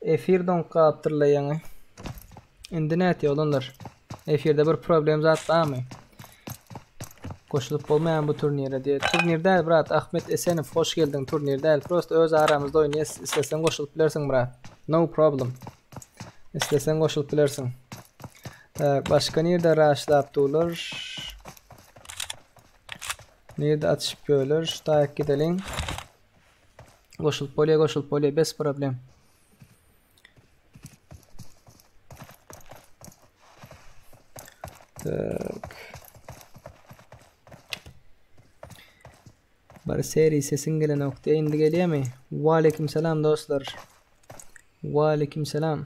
Efir doňup galypdyrla ýaňy. Indi nätýä oglanlar? Efirde bir problem zat barmy? Goşulyp bolmaýan bu turnire diýe. Turnir däl brat, Ahmet Esenow hoş geldiň turnir däl. Prosta öz aramyzda oýnaýas. Isleseň goşulyp bilersiň brat. No problem. Isleseň goşulyp bilersiň. Tak, başga nirde raşlap durlar? Nirde atyşyp ýörler? Şu taýak gideliň. Goşulyp bolýar, goşulyp bolýar, bez problem. Tak. Bar seri sesiň gelenok diýe indi gelýärmi? Waleýkim salam dostlar. Waleýkim salam.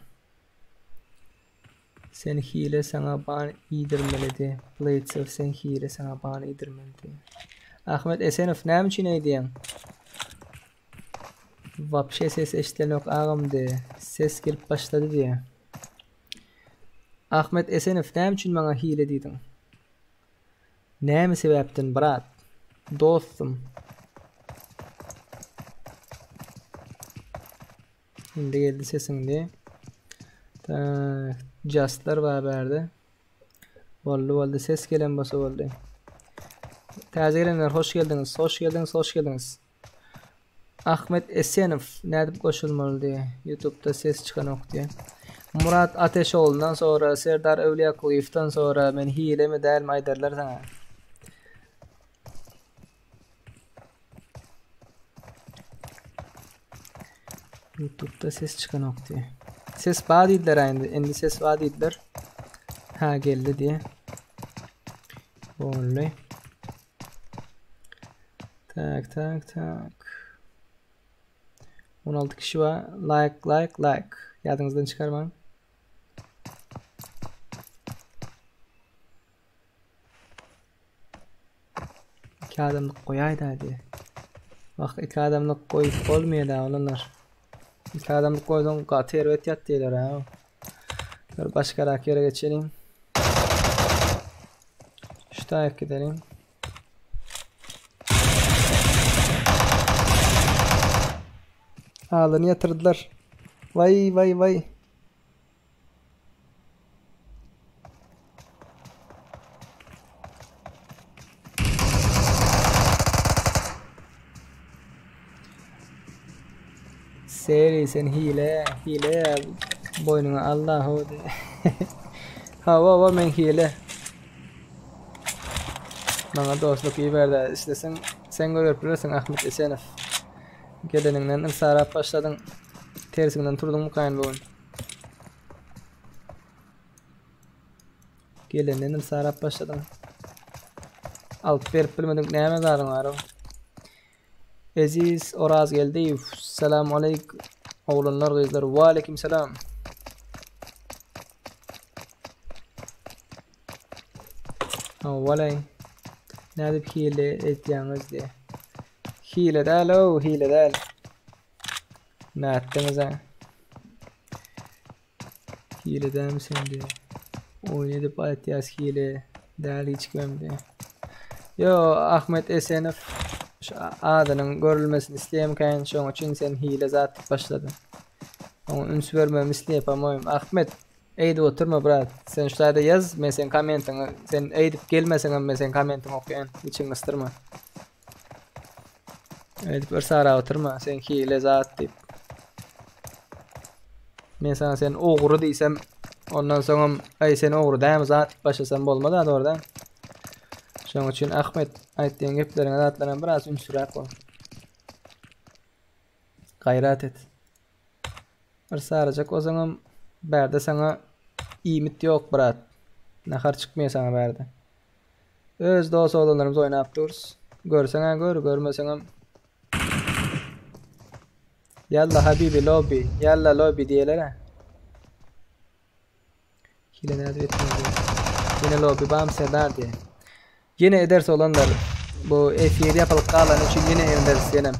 Sen hile saňa ban iýdirmelidi. Blitzew sen hile saňa ban iýdirmelidi. Ahmet Esenow näme üçin eýdýäň? Wapşe ses eşdilenok agam de. Ses gelip başlady diýä. Ahmet Esenow näme üçin maňa hile diýdiň? Näme sebäpden brat? Dostum. Indi geldi sesiň diýe. Tak, justlar bar bärde. Boldy boldy ses gelen bolsa boldy. Täze gelenler hoş geldiňiz. Hoş geldiňiz, hoş geldiňiz. Ahmet Esenow nädip goşulmaly diýe. YouTube'da ses çykanok diýe. Murat Ateşoğlu'ndan sonra Serdar Öwlüýakulyýewden sonra men hilemi dälmi aýdarlar saňa. YouTube'da ses çykanok diýe. Ses bar diýdiler indi. Indi ses bar diýdiler. Ha geldi diýe. Boldy. Tak tak tak. 16 kişi bar. Like like like. Ýadyňyzdan çykarmaň. Iki adamlyk goýaýda diýe. Wah, iki adamlyk goýup bolmaýar da oglanlar. Iki adamlyk goýsaň gaty erbet ýat diýerler ha. Bir başgarak ýere geçeliň. Şu taýak gideliň. Alyny ýatyrdylar. Waý, waý, waý. Seri sen hile, hile boýnuňa Allahu de. Hawa, hawa men hile. Maňa dostluk iberdi. Isleseň sen goýberip bilersiň Ahmet Esenow. Geleniňden ynsarap başladyň. Tersiňden turduňmykaýyn bu gün? Gelenden sarap başladyň. Alyp berip bilmedik näme zadyň bar o? Eziz Orazgeldiýew, salam aleýk. Oglanlar, gyzlar, wa aleýkim salam. Hawalay. Nädip hile etýäňiz diýe. Hile däl-ow, hile däl. Nätdiňiz-ä? Hile dälmi sen diýe. Oýun edip aýtýas hile däl hiç kimem diýe. Ýo, Ahmet Esenow şu adynyň görülmesini isleýemkäýin, şoň üçin sen hile zat diýip başlady. Oňa üns bermegimi isleýär po-moýem. Ahmet, eýdip oturma brat. Sen şu taýda ýaz, men seň kommentiňi, sen eýdip gelmeseňem men seň kommentiňi okaýan. Içiňi gysdyrma. Öýdüp bir sarap oturma, sen hile zat diýip. Men sana sen ogry diýsem, ondan soňam aý sen ogry dämi zat diýip başlasam bolmaz da dogry dämi? Şonuň üçin Ahmet aýtýan gepleriňe zatlaryňa biraz ünsüräk bol. Gaýrat et. Bir sarajak bolsaňam bärde saňa iýmit ýok brat. Nahar çykmaýar saňa bärde. Öz dos oglanlarymyz oýnap durus. Görseň-ä gör, görmeseňem Ýalla habibi lobby, ýalla lobby diýeler-ä. Hile nädip etmeli? Ýene lobby bam Serdar diýe. Ýene ederis oglanlar. Bu efir ýapylyp galany üçin ýene ederis ýene.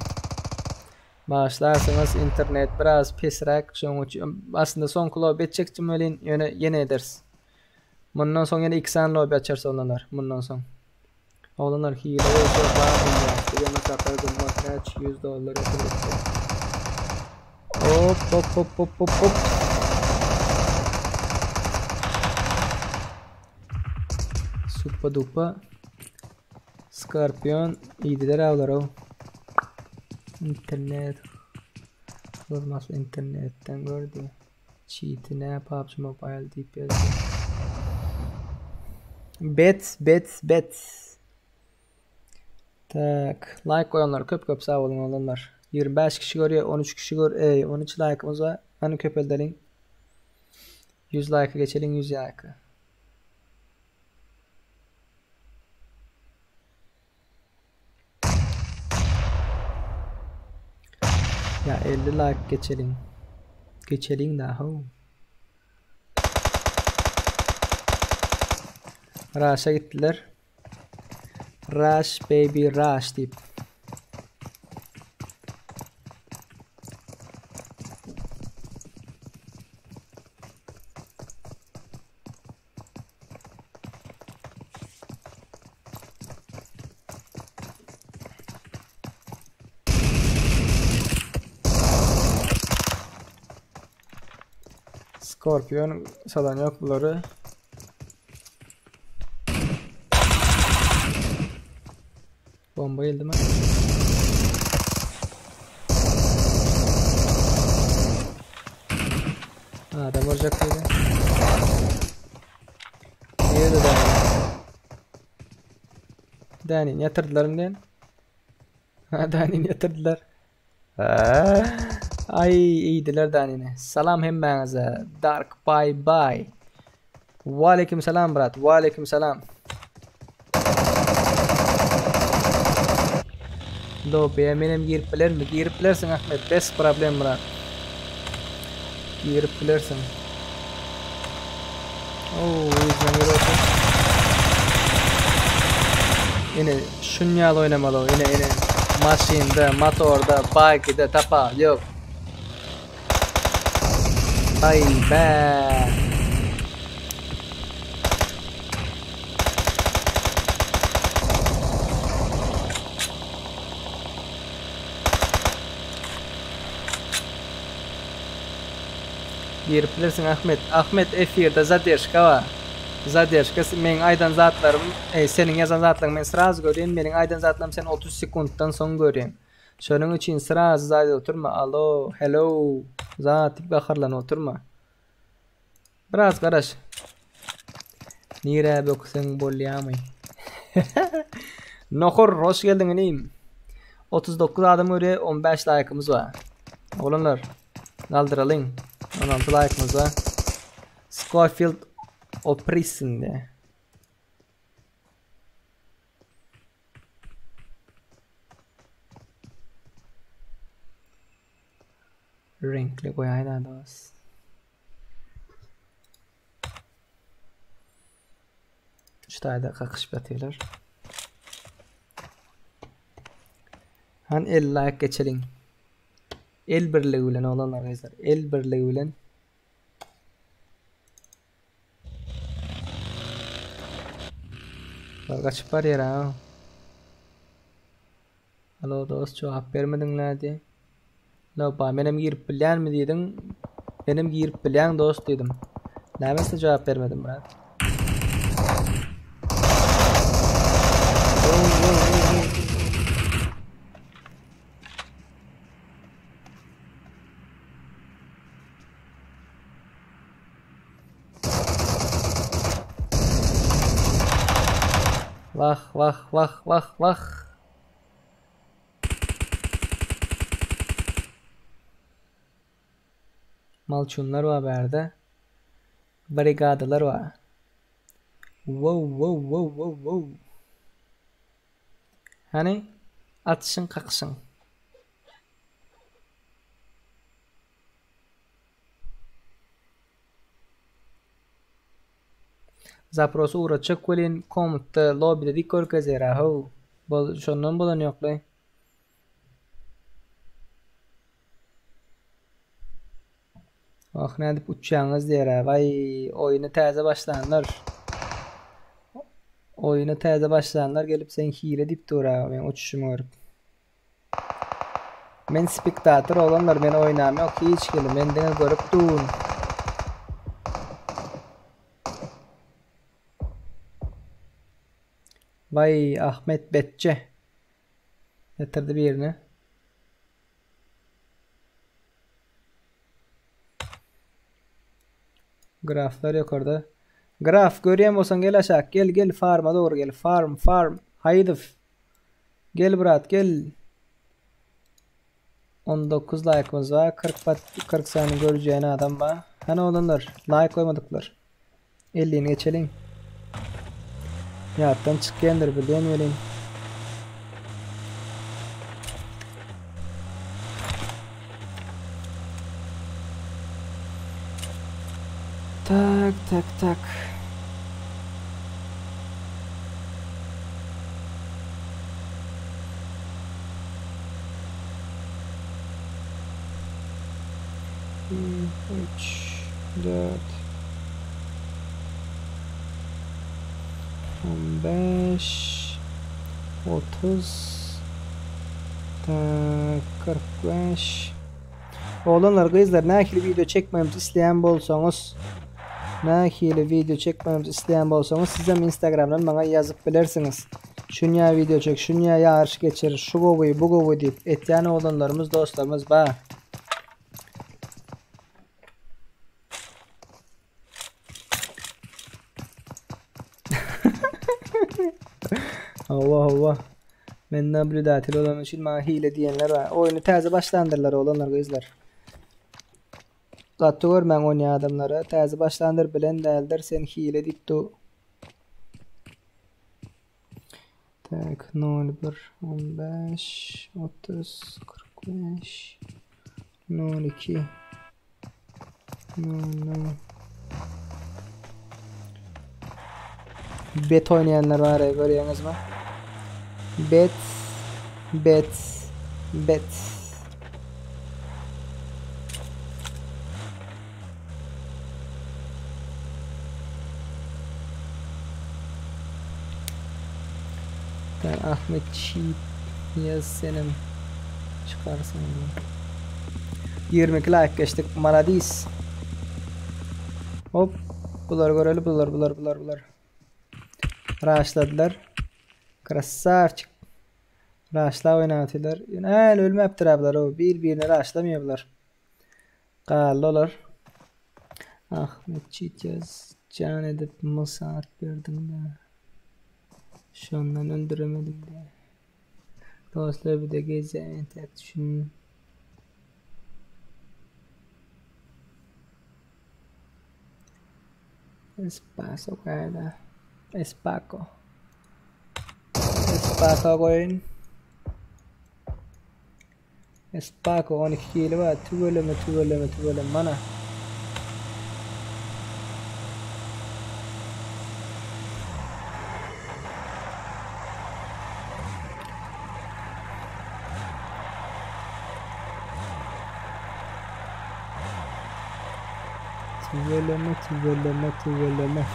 Bagyşlarsyňyz internet biraz pesräk şonuň üçin aslynda soňky lobby etjekdim welin ýöne ýene ederis. Mundan soň ýene iki sany lobby açarys oglanlar mundan soň. Oglanlar hile bolsa bar dünýäsde ýene sapar gymmat näçe 100 dollar ýatyrdyk. Hop hop hop hop hop hop. Supa dupa. Skorpion iýdiler awlar-ow. Internet. Hyzmatly internetden gördi. Çiti nä PUBG Mobile diýip ýazdy. Bet, bet, bet. Tak, like goýanlar köp köp sag boluň oglanlar. 25 kişi görýär, 13 kişi gör, ey, 13 like'ymyz bar. Hany köpeldeliň. 100 like geçeliň, 100 like. Ya 50 like geçeliň. Geçeliň da how. Raşa gitdiler. Rush baby rush diýip. Scorpion salan yok bulary. Bomba geldi mi? Adam vuracak dedi. Nirede Dani? Dani'ni ýatyrdylar indi. Ha Dani'ni ýatyrdylar. Ay iýdiler Dani'ni. Salam hemmäňize. Dark bye bye. Waleýkim salam brat. Waleýkim salam. Lobby'e menem girip bilermi? Girip bilersiň Ahmet. Bes problem brat. Girip bilersiň. Oo, ýüzden geliyorsun. Ine şun ýaly oýnamaly ine ine. Maşynda, motorda, baýkide tapa ýok. Ay be. Girip bilersiň Ahmet. Ahmet efirde zaderşka bar. Zaderşka meň aýdan zatlarym, e, seniň ýazan zatlaryňy men srazu görýän, meniň aýdan zatlarym sen 30 sekuntdan soň görýäň. Şonuň üçin srazu zat oturma. Alo, hello, zat diýip gaharlanyp oturma. Biraz garaş. Nirä bökseň bolýamy? Nohur, hoş geldiň inim. 39 adam görýär, 15 laýkymyz bar. Oglanlar, galdyralyň. 16 laýkymyz bar. Scofield Oprisin diýär. Reňkli goýaýda dos. Şu taýda kakyşyp ýatyrlar. Han el like geçeliň. El birligi bilen oglanlar gyzlar. El birligi bilen. Bak gaçyp barýar ha. Alo dost jogap bermediň nädi? Loba menem girip bilýänmi diýdiň. Menem girip bilýän dost diýdim. Näme size jogap bermedim brat? Wah wah wah wah wah. Malçunlar bar bärde. Brigadalar bar. Wow wow wow wow wow. Hany atyşyň kakyşyň. Zaprosy ugratjak welin komutda lobbyda dik görkezýär how. Bol şondan bolan ýoklaý. Oh nädip uçýaňyz diýer-ä. Waý oýuna täze başlanlar. Oýuna täze başlanlar gelip sen hile diýip dur-a meň uçuşymy görüp. Men spektator oglanlar men oýnam ýok hiç hili men diňe görüp durun. Waý Ahmet Betçe. Getirdi birini. Graflar ýokarda. Graf görýän bolsaň gel aşak gel gel farma dogry gel farm farm Haýydow. Gel brat gel. 19 like'ımız var. 40 pat 40 sany göreceğin adam var. Hani olanlar like koymadıklar. 50'ni geçelim. Ýatdan çykýandyr bilýän welin. Tak tak tak. Üç, dört, 15, 30, 45. Oglanlar, gyzlar, nähili video çekmemizi isleýän bolsaňyz, nähili video çekmemizi isleýän bolsaňyz, sizem Instagramdan maňa ýazyp bilersiňiz. Şunýa video çek, şunýa ýaryş geçir, şu gowy, bu gowy diýip etýän oglanlarymyz, dostlarymyz bar. Hawa hawa. Men nablýudatel bolan üçin maňa hile diýenler bar. Oýny täze başlandyrlar oglanlar gyzlar. Gaty görmäň oýnaýan adamlara. Täze başlandyr bilen däldir sen hile diýip du. Tak 0 1 15 30 45 0 2 0 0 Bet oýnaýanlar bar ya görýäňizmi? Bet bet bet. Ben Ahmet Çiğit ýaz senem çykarsyn. 22 like geçdik. Maladis. Hop. Bular göreli bular bular bular bular. Raşladylar. Krasavçik. Raşla oýnatylar. Ýöne ölmäpdir bular. O bir-birine raşlamıyor bular. Galdy olar. Ahmet Çiğit ýaz. Jan edip mysaat berdiň-de. Şondan öldüremedim diye. Dostlar bir de geze entek düşün. Espaso gaýda. Espako. Espako goýun. Espako 12 kilo bar. Tüweleme tüweleme tüweleme mana. Tüweleme tüweleme tüweleme.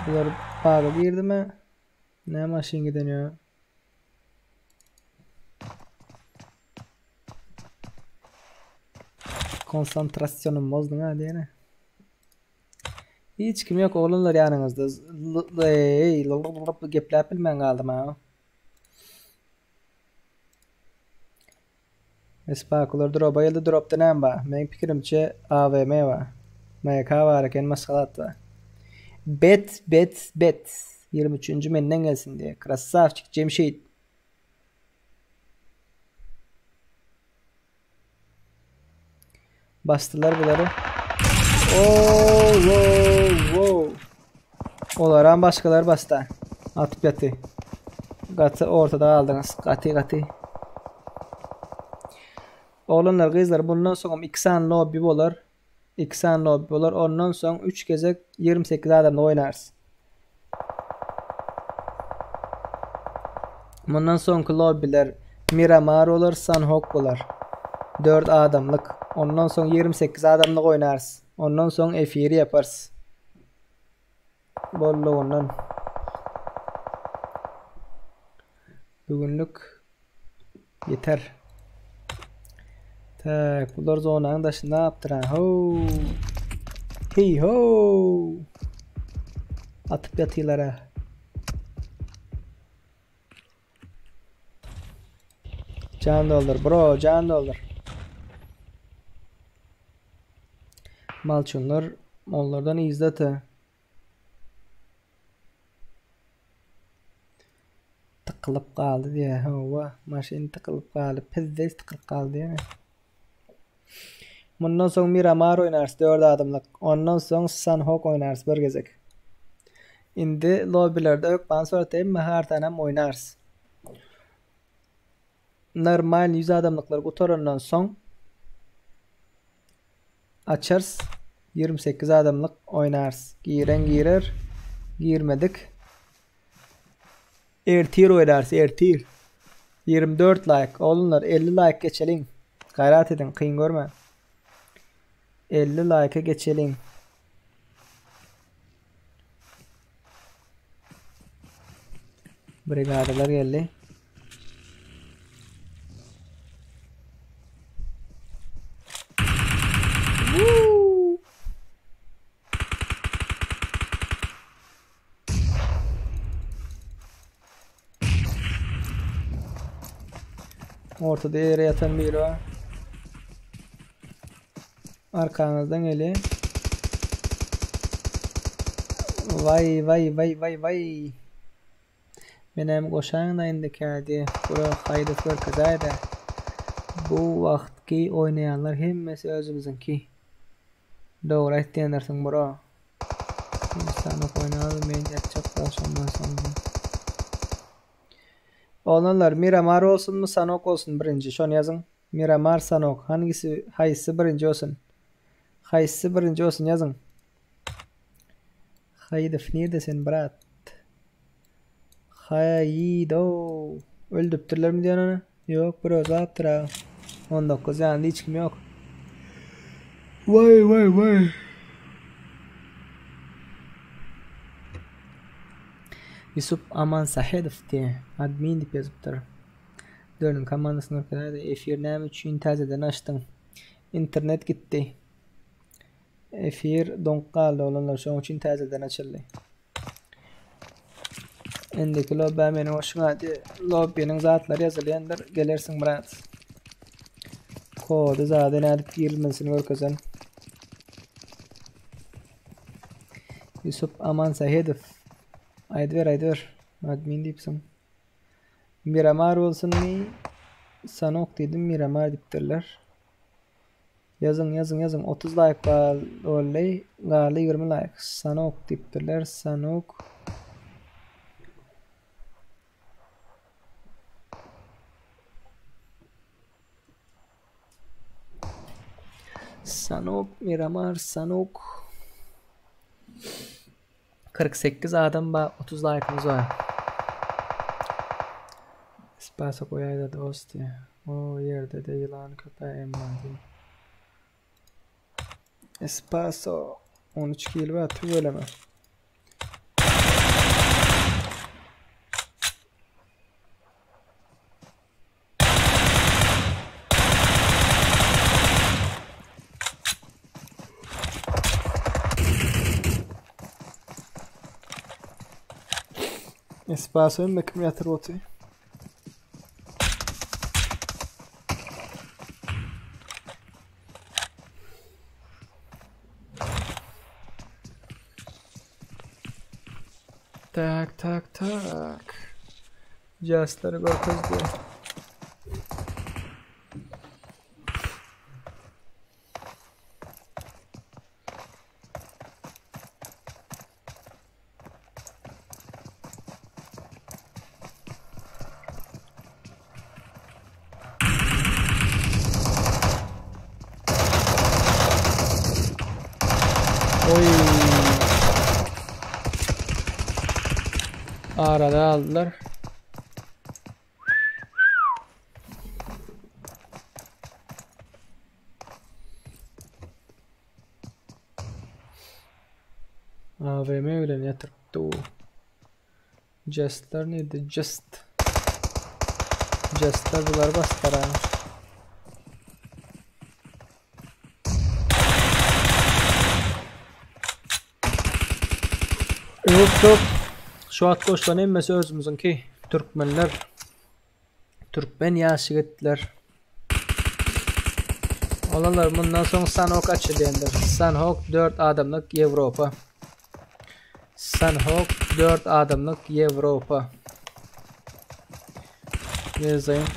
Bular baga girdimi? Ne maşyn giden ya? Konsantrasyonumu bozdun ha diýene. Hiç kim yok oglanlar ýanyňyzda. Ey, gepläp bilmän galdym ha. Espakolar droba geldi. Dropda näme bar? Meň pikirimçe AWM bar. MK bar eken başga zat bar. Bet bet bet. 23-nji menden gelsin diýe. Krassawçik Jemşit. Basdylar bulary. Oh, wow, wow. Olaram başgalar basda. Atyp ýaty. Gaty ortada galdyňyz. Gaty gaty. Oglanlar gyzlar bundan soňam 2 sany lobby bolar. 2 sany lobby bolar. Ondan soň 3 gezek 28 adamda oýnarys. Mundan soňky lobbiler Miramar bolar, Sanhok bolar. 4 adamlyk. Ondan soň 28 adamlyk oýnarys. Ondan soň efiri ýaparys. Bollugyndan. Bugünlik ýeter. Tak, bular zonanyň daşynda gapdyr ha. Ho. Hey ho. Atyp ýatylar ha. Can doldur bro, can doldur. Malçunlar onlardan izlete. Tykylyp galdy diýýär. Hawa, maşyn tykylyp galdy. Pizdes tykylyp galdy diýýär. Mundan soň Miramar oýnarys 4 adamlyk. Ondan soň Sanhok oýnarys bir gezek. Indi lobbilerde hökman suratda hemme hartanam oýnarys. Normal 100 adamlyklar gutarandan soň Açarys. 28 adamlyk oýnarys. Giren girer, girmedik. Ertir oýnarys, ertir. 24 laýk. Oglanlar 50 laýk geçeliň. Gaýrat ediň, kyn görmän. 50 laýka geçeliň. Brigadalar geldi. Ortada ýere ýatan biri bar. Arkaňyzdan gelýär. Waý waý waý waý waý. Menem goşaýyňda indi kädi. Bura haýdasy görkezäýdä. Bu wagtky oýnaýanlar hemmesi özümiziňki. Dogry aýtýandirsiň bro. Hindistanda oýnaly men ýatjak da şondan soň. Oglanlar Miramar bolsunmy Sanok bolsun birinji şony ýazyň. Miramar Sanok hangisi haýsy birinji bolsun. Haýsy birinji bolsun ýazyň. Haýydow nirde sen brat. Haýydow. Öldüripdirlermi diýen ony? Ýok, bir özi alypdyr aga. 19 ýanynda hiç kim ýok. Waý waý waý. Ýusup Amansahedow diýe admin diýip ýazypdyr. Dördüň komandasyny görkezäýdä. Efir näme üçin täzeden açdyň? Internet gitdi. Efir doňup galdy oglanlar şoň üçin täzeden açyldy. Indiki lobbä meni goşuň hadi. Lobbiniň zatlary ýazylýandyr. Gelersiň brat. Kody zady nädip girilmesini görkezen. Ýusup Amansahedow. Aýdyber aýdyber. Admin diýipsiň. Miramar bolsunmy? Sanok diýdim Miramar diýipdirler. Ýazyň ýazyň ýazyň 30 laýk boldy. Galdy 20 laýk. Sanok diýipdirler. Sanok. Sanok Miramar Sanok. 48 adam bar 30 laýkymyz bar. Spasa goýaýda dost diýýär. O ýerde-de ýylan köp-ä emma diýýär. Espaso 13 kil bar tüweleme. Espaso hemme kim ýatyr oty. Tak tak tak. Jastlary görkezdi. Oý. Arada aldylar. AVM bilen ýatyrypdy. Jestler nirde? Jest. Justlar bular basdylar ha. Yok yok. Şu wagt goşulan hemmesi özümiziňki. Türkmenler. Türkmen ýaş ýigitler. Olanlar mundan soň Sanhok açylýandyr. Sanhok 4 adamlyk Ýewropa. Sanhok 4 adamlyk Ýewropa. Ýazaýyn.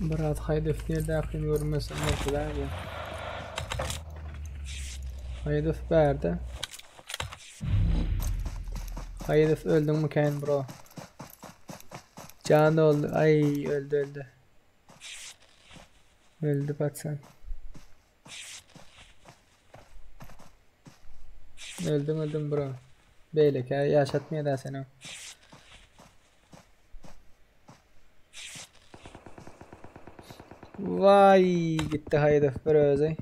Biraz Haýdow nirde görmesem bolsa däl. Haýdow bärde. Haýdow öldüň mi bro? Can oldu. Ay öldü öldü. Öldü patsan. Öldüm öldüm bro. Beýleki ýaşatmaýar da seni. Vay gitti Haýdow bir özi.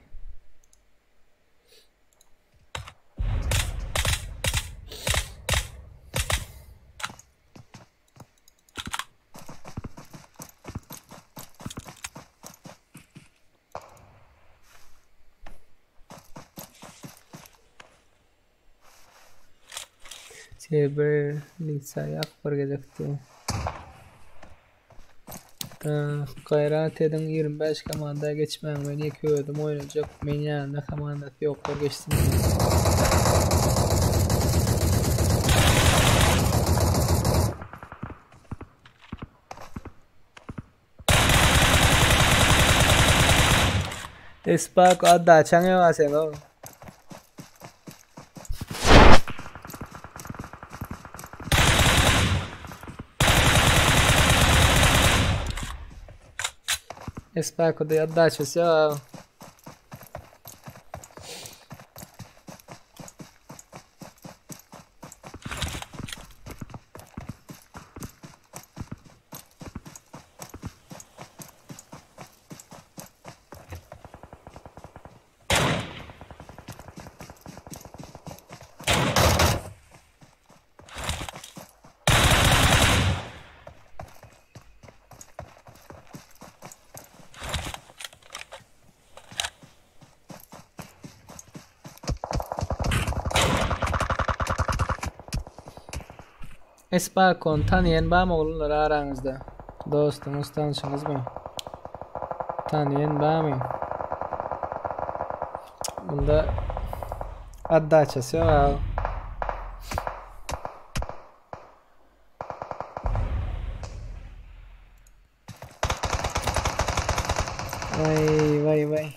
Seber Lisa bir gezekdi. Gaýrat ediň 25 komanda geçmäň men ýeke özüm oýnajak. Men ýanynda komandasy ýoklar geçsin. Espak addaçaň ýok sen oğlum. Espako da отдача, все. Espakon tanıyan bar mı oglanlar araňyzda? Dostumuz, tanışyňyz mı? Tanıyan bar mı? Bunda отдача ýok. Vay vay vay.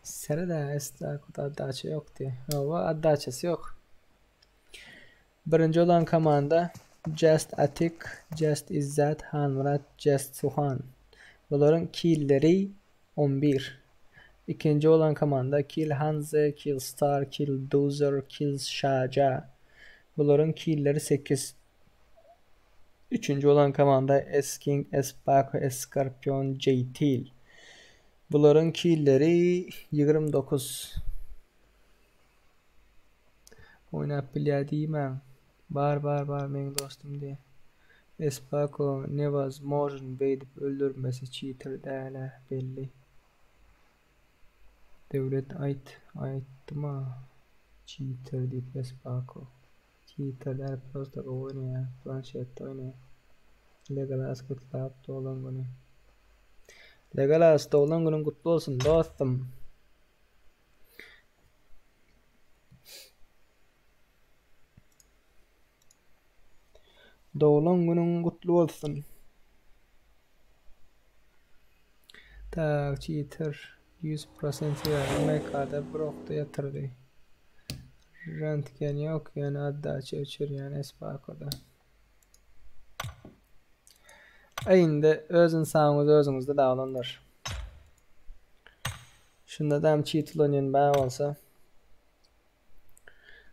Serede Estakot addaça yok diye. Ýok, addaçasy ýok. Birinji olan komanda Just Atik, Just İzzet, Hanmurat, Just Suhan. Bularyň killleri 11. İkinci olan komanda Kill Hanze, Kill Star, Kill Dozer, Kill Shaja. Bularyň killleri 8. Üçüncü olan komanda S King, S Bako, S Scorpion, J Til. Bularyň killleri 29. Oýnap bilýär diýmäň. Bar bar bar meň dostum diýe. Espako nevozможно beýdip öldürmesi cheater däl belli. Döwlet aýt aýtdyma cheater diýip Espako. Cheater däl prosto gowy oýnaýar. Planşetde oýnaýar. Legolas gutlap doglan güni. Legolas doglan günüň gutly bolsun dostum. Doglan günüň gutly bolsun. Tak cheater 100% sebäbi MK-da bir okda ýatyrdy. Röntgen ýok ýöne otdaça öçürýän Espakoda. Indi öz ynsabyňyz özüňizde daglandyr. Şunda dam cheat ulanýan bar bolsa.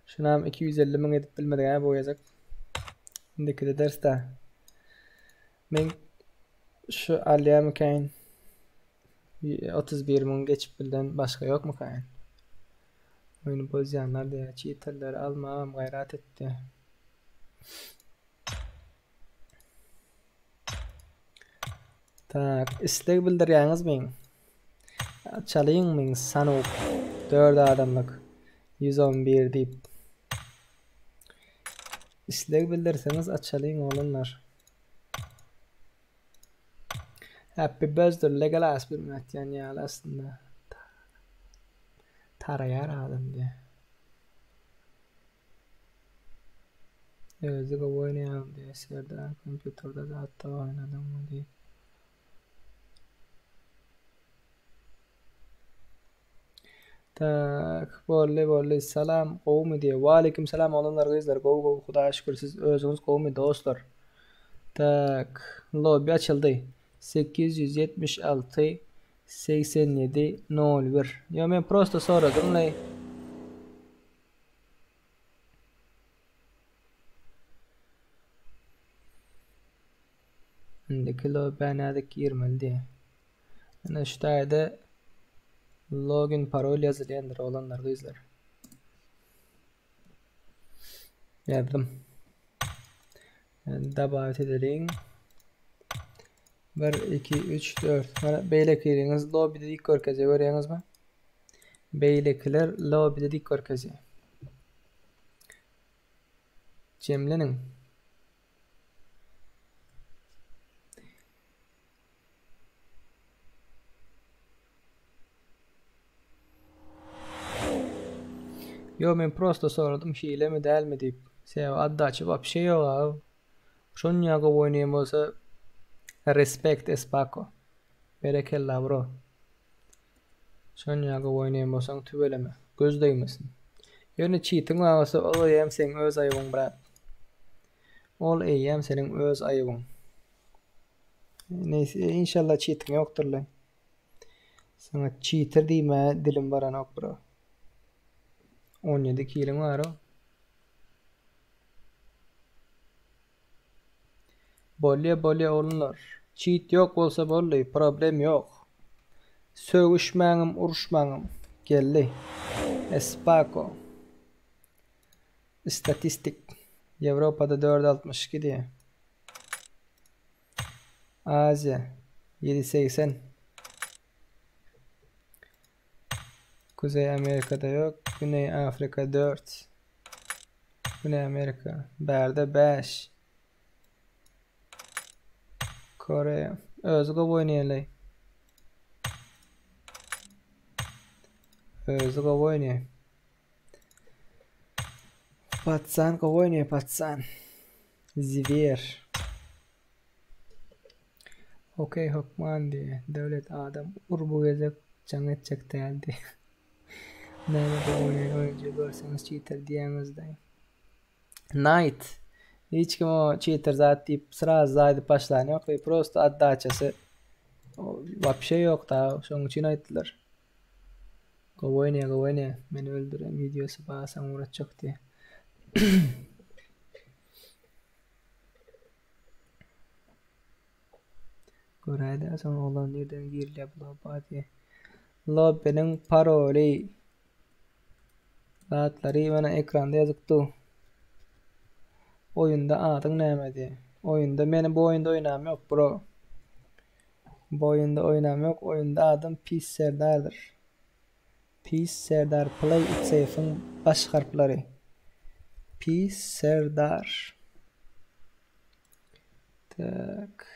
Şunam 250 müň edip bilmedik ha bu gezek. Indiki dersde. Men şu alýarmykaýyn? 31 müň geçip bilden başga ýokmykaýyn? Oýny bozýanlar diýýär. Cheaterleri almagam gaýrat etdi. Tak, isleg bildirýäňizmi? Açalyňmy sanuk 4 adamlyk 111 diýip. Isleg bildirseňiz açalyň oglanlar. Happy birthday Legolas bir atýan ýaly aslynda. Taraýar adam diýe. Özi gowy oýnaýaň diýe Serdar kompýuterde zatda oýnadyňmy diýip. Tak, boldy, boldy. Salam, gowumy diýe. Waleýkim salam oglanlar, gyzlar. Gowy, gowy, Hudaýa şükür. Siz özüňiz gowumy, dostlar? Tak, lobby açyldy. 876 87 01. Ýo, men prosto soradym lay. Indiki lobbä nädip girmeli diýe. Ine şu taýda login parol ýazylýandyr oglanlar gyzlar. Ýazdym. Dabawit edeliň. 1 2 3 4. Mana beýlekileriňiz lobbyde dik görkezýär görýäňizmi? Beýlekiler lobbyde dik görkezýär. Jemleniň. Ýok men prosto soradym hilemi dälmi diýip. Sebäbi otdaçy wapşe ýok aga. Şonça gowy oýnaýan bolsa respekt Espako. Berekella bro. Şonça gowy oýnaýan bolsaň tüweleme. Göz degmesin. Ýöne çitiň bar bolsa ol eýýäm seň öz aýybyň brat. Ol eýýäm seniň öz aýybyň. Neyse inşallah çitiň ýokdurlaý. Saňa cheater diýmäge dilim baranok bro. 17 kiliň bar o. Bolýa bolýa oglanlar. Cheat ýok bolsa boldy, problem ýok. Sögüşmäňem uruşmaňam. Geldi. Espako. Statistik. Ýewropada 4.62 diýýär. Aziýa 7.80. Kuzeý Amerikada ýok. Güneý Afrika 4. Güneý Amerika bärde 5. Koreýa. Özi gowy oýnaýarlar. Özi gowy oýnaýar. Patsan gowy oýnaýar patsan. Zwer. Okey hökman diýýär. Döwlet adam ur bu gezek jaň etjek däl diýýär. Näme gowy oýnaýan oýunjy görseňiz çiter diýýäňizde. Knight. Hiç kim o çiter zat diýip srazu aýdyp başlan ýok. Prosto otdaçasy wapşe ýok da şonuň üçin aýtdylar. Gowy oýnaýa gowy oýnaýa. Meni öldüren wideosy bar saňa ugratjak diýe. Göräýdä soň oglan nirden girilýär bu lobba diýe. Lobbynyň paroly zatlary mana ekranda ýazyp dur. Oýunda adyň näme diýe. Oýunda meni bu oýunda oýnam ýok bro. Bu oýunda oýnam ýok oýunda adym Pis Serdardyr. Pis Serdar play it safe-iň baş harplary. Pis Serdar. Tak.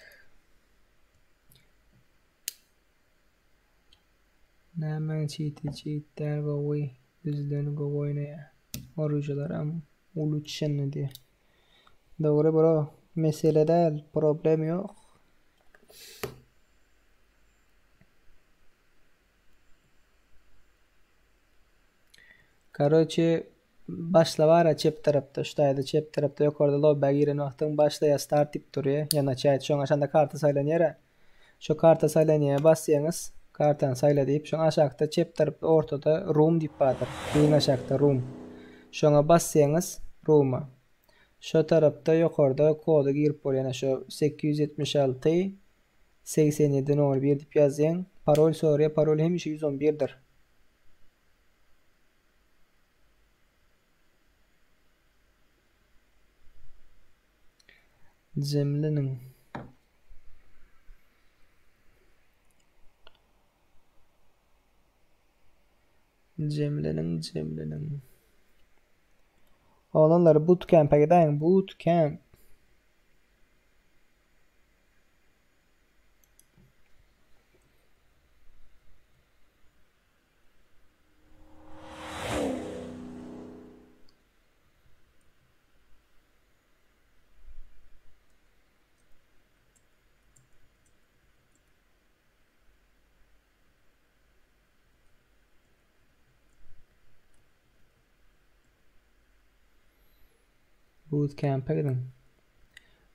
Nämäň çiti çit däl gowy düzülen gowy oýnaýa. Oružalaram uluçşenny diýe. Dogry bro mesele däl problem ýok. Karoçe başla bara çep tarapda şu taýda çep tarapda ýokarda lobbä giren wagtyň başla ýa start diýip durýa ýa naçat şoň aşagynda karta saýlanýara şo karta saýlanýa basýaňyz kartany saýla diýip şoň aşakda çep tarapda ortada room diýip bardyr iň aşakda room şoňa basýaňyz rooma şo tarapda ýokarda kody girip bolýar ýa şo 876 87 01 diýip ýazýaň parol soraýar parol hemişe 111 dir. Jemleniň. Jemleniň, jemleniň. Oglanlar bootcamp'e gidäýiň, bootcamp. Bootcamp'e gidiň.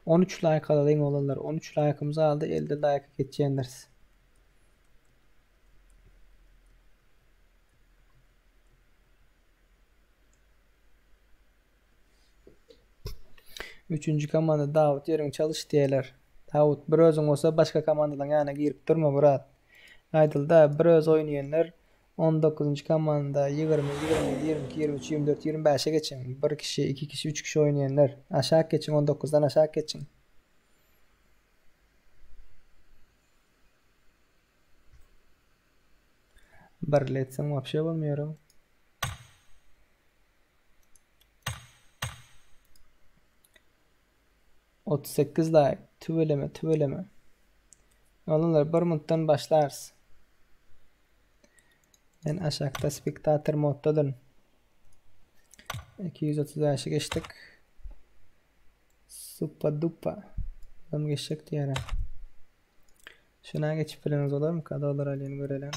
13 like alalyň oglanlar. 13 like'ımız aldy. 50 like geçýändiris. Üçünji komanda Dawut ýeriň çalyş diýerler. Dawut bir özüň bolsa başga komandalaryň ýanyna girip durma brat. Aýdylda bir öz oýnaýanlar 19-njy komanda 20, 21, 22, 23, 24, 25-e geçiň. Bir kişi, iki kişi, üç kişi oýnaýanlar. Aşak geçiň 19-dan aşak geçiň. Birli etseň wapşe bolmaýar o. 38 like. Tüweleme, tüweleme. Oglanlar bir minutdan başlarys. Men aşakda spektator moddadyryn. 235-i geçdik. Supa dupa. Adam geçjek diýýär. Şuna geçip bileňiz bolarmyka? Dolar alýan göreliň.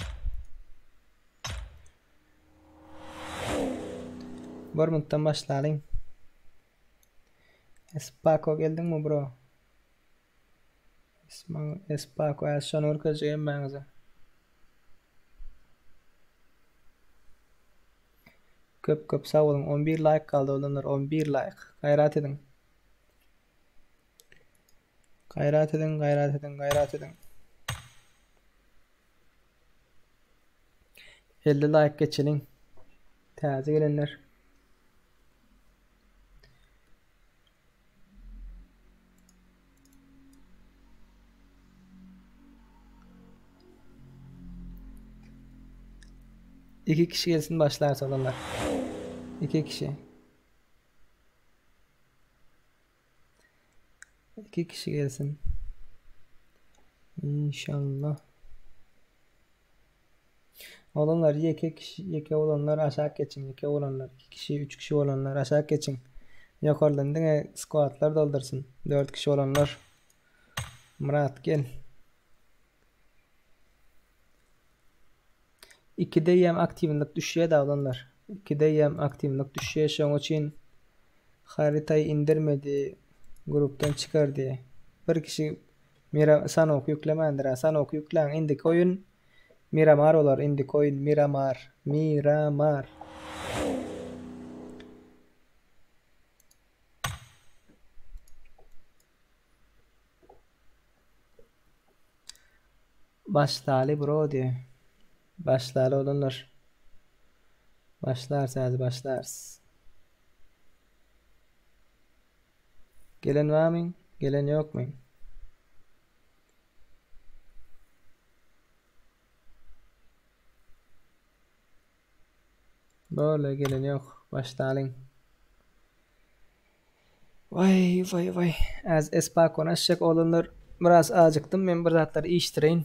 Bir minutdan başlalyň. Espako geldiňmi bro? Espako äz şony görkezjek hemmäňize. Köp köp sag boluň. 11 like galdy oglanlar. 11 like. Gaýrat ediň. Gaýrat ediň, gaýrat ediň, gaýrat ediň. 50 like geçeliň. Täze gelenler. İki kişi gelsin başlar olanlar. İki kişi. İki kişi gelsin. İnşallah. Olanlar ýeke kişi, ýeke bolanlar aşak geçiň, ýeke bolanlar, 2 kişi, 3 kişi bolanlar aşak geçiň. Ýokardan diňe squadlar doldursyn. 4 kişi bolanlar. Murat gel. 2-de ýem aktiwlik düşýär da olanlar. 2-de ýem aktiwlik düşýär. Şoň üçin haritayı indirmedi, grupdan çykardy. Bir kişi Mira Sanok ýüklemändir. Sanok ýükläň. Indiki oýun Miramar bolar. Indiki oýun Miramar. Miramar. Başlaly bro diýe. Başlaly oglanlar. Başlarys häzir başlarys. Gelen barmy? Gelen ýokmy? Boldy, gelen ýok. Başlalyň. Waý, waý, waý. Az espakony açjak oglanlar. Biraz acykdym. Men bir zatlar işdireýin.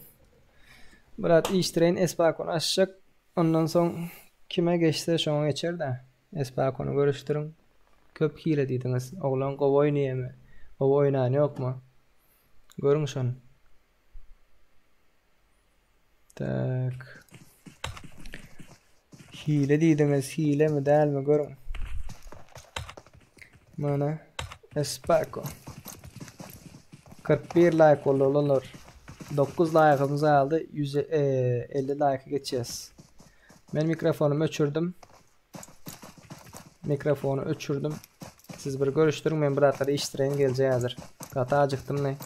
Biraz işdireýin, espakony açjak. Ondan soň kime geçse şoňa geçer-dä. Espakony görüşdiriň. Köp hile diýdiňiz. Oglan gowy oýnaýamy? Gowy oýnany ýokmy? Görüň şony. Tak. Hile diýdiňiz, hilemi dälmi görüň. Mana Espako. 41 like boldy oglanlar. 9 like'ımız aldy. 150 like geçýäs. Men mikrofonymy öçürdim. Mikrofony öçürdim. Siz bir görüşdiriň men bir zatlar işdireýin geljek häzir. Gaty acykdym ne.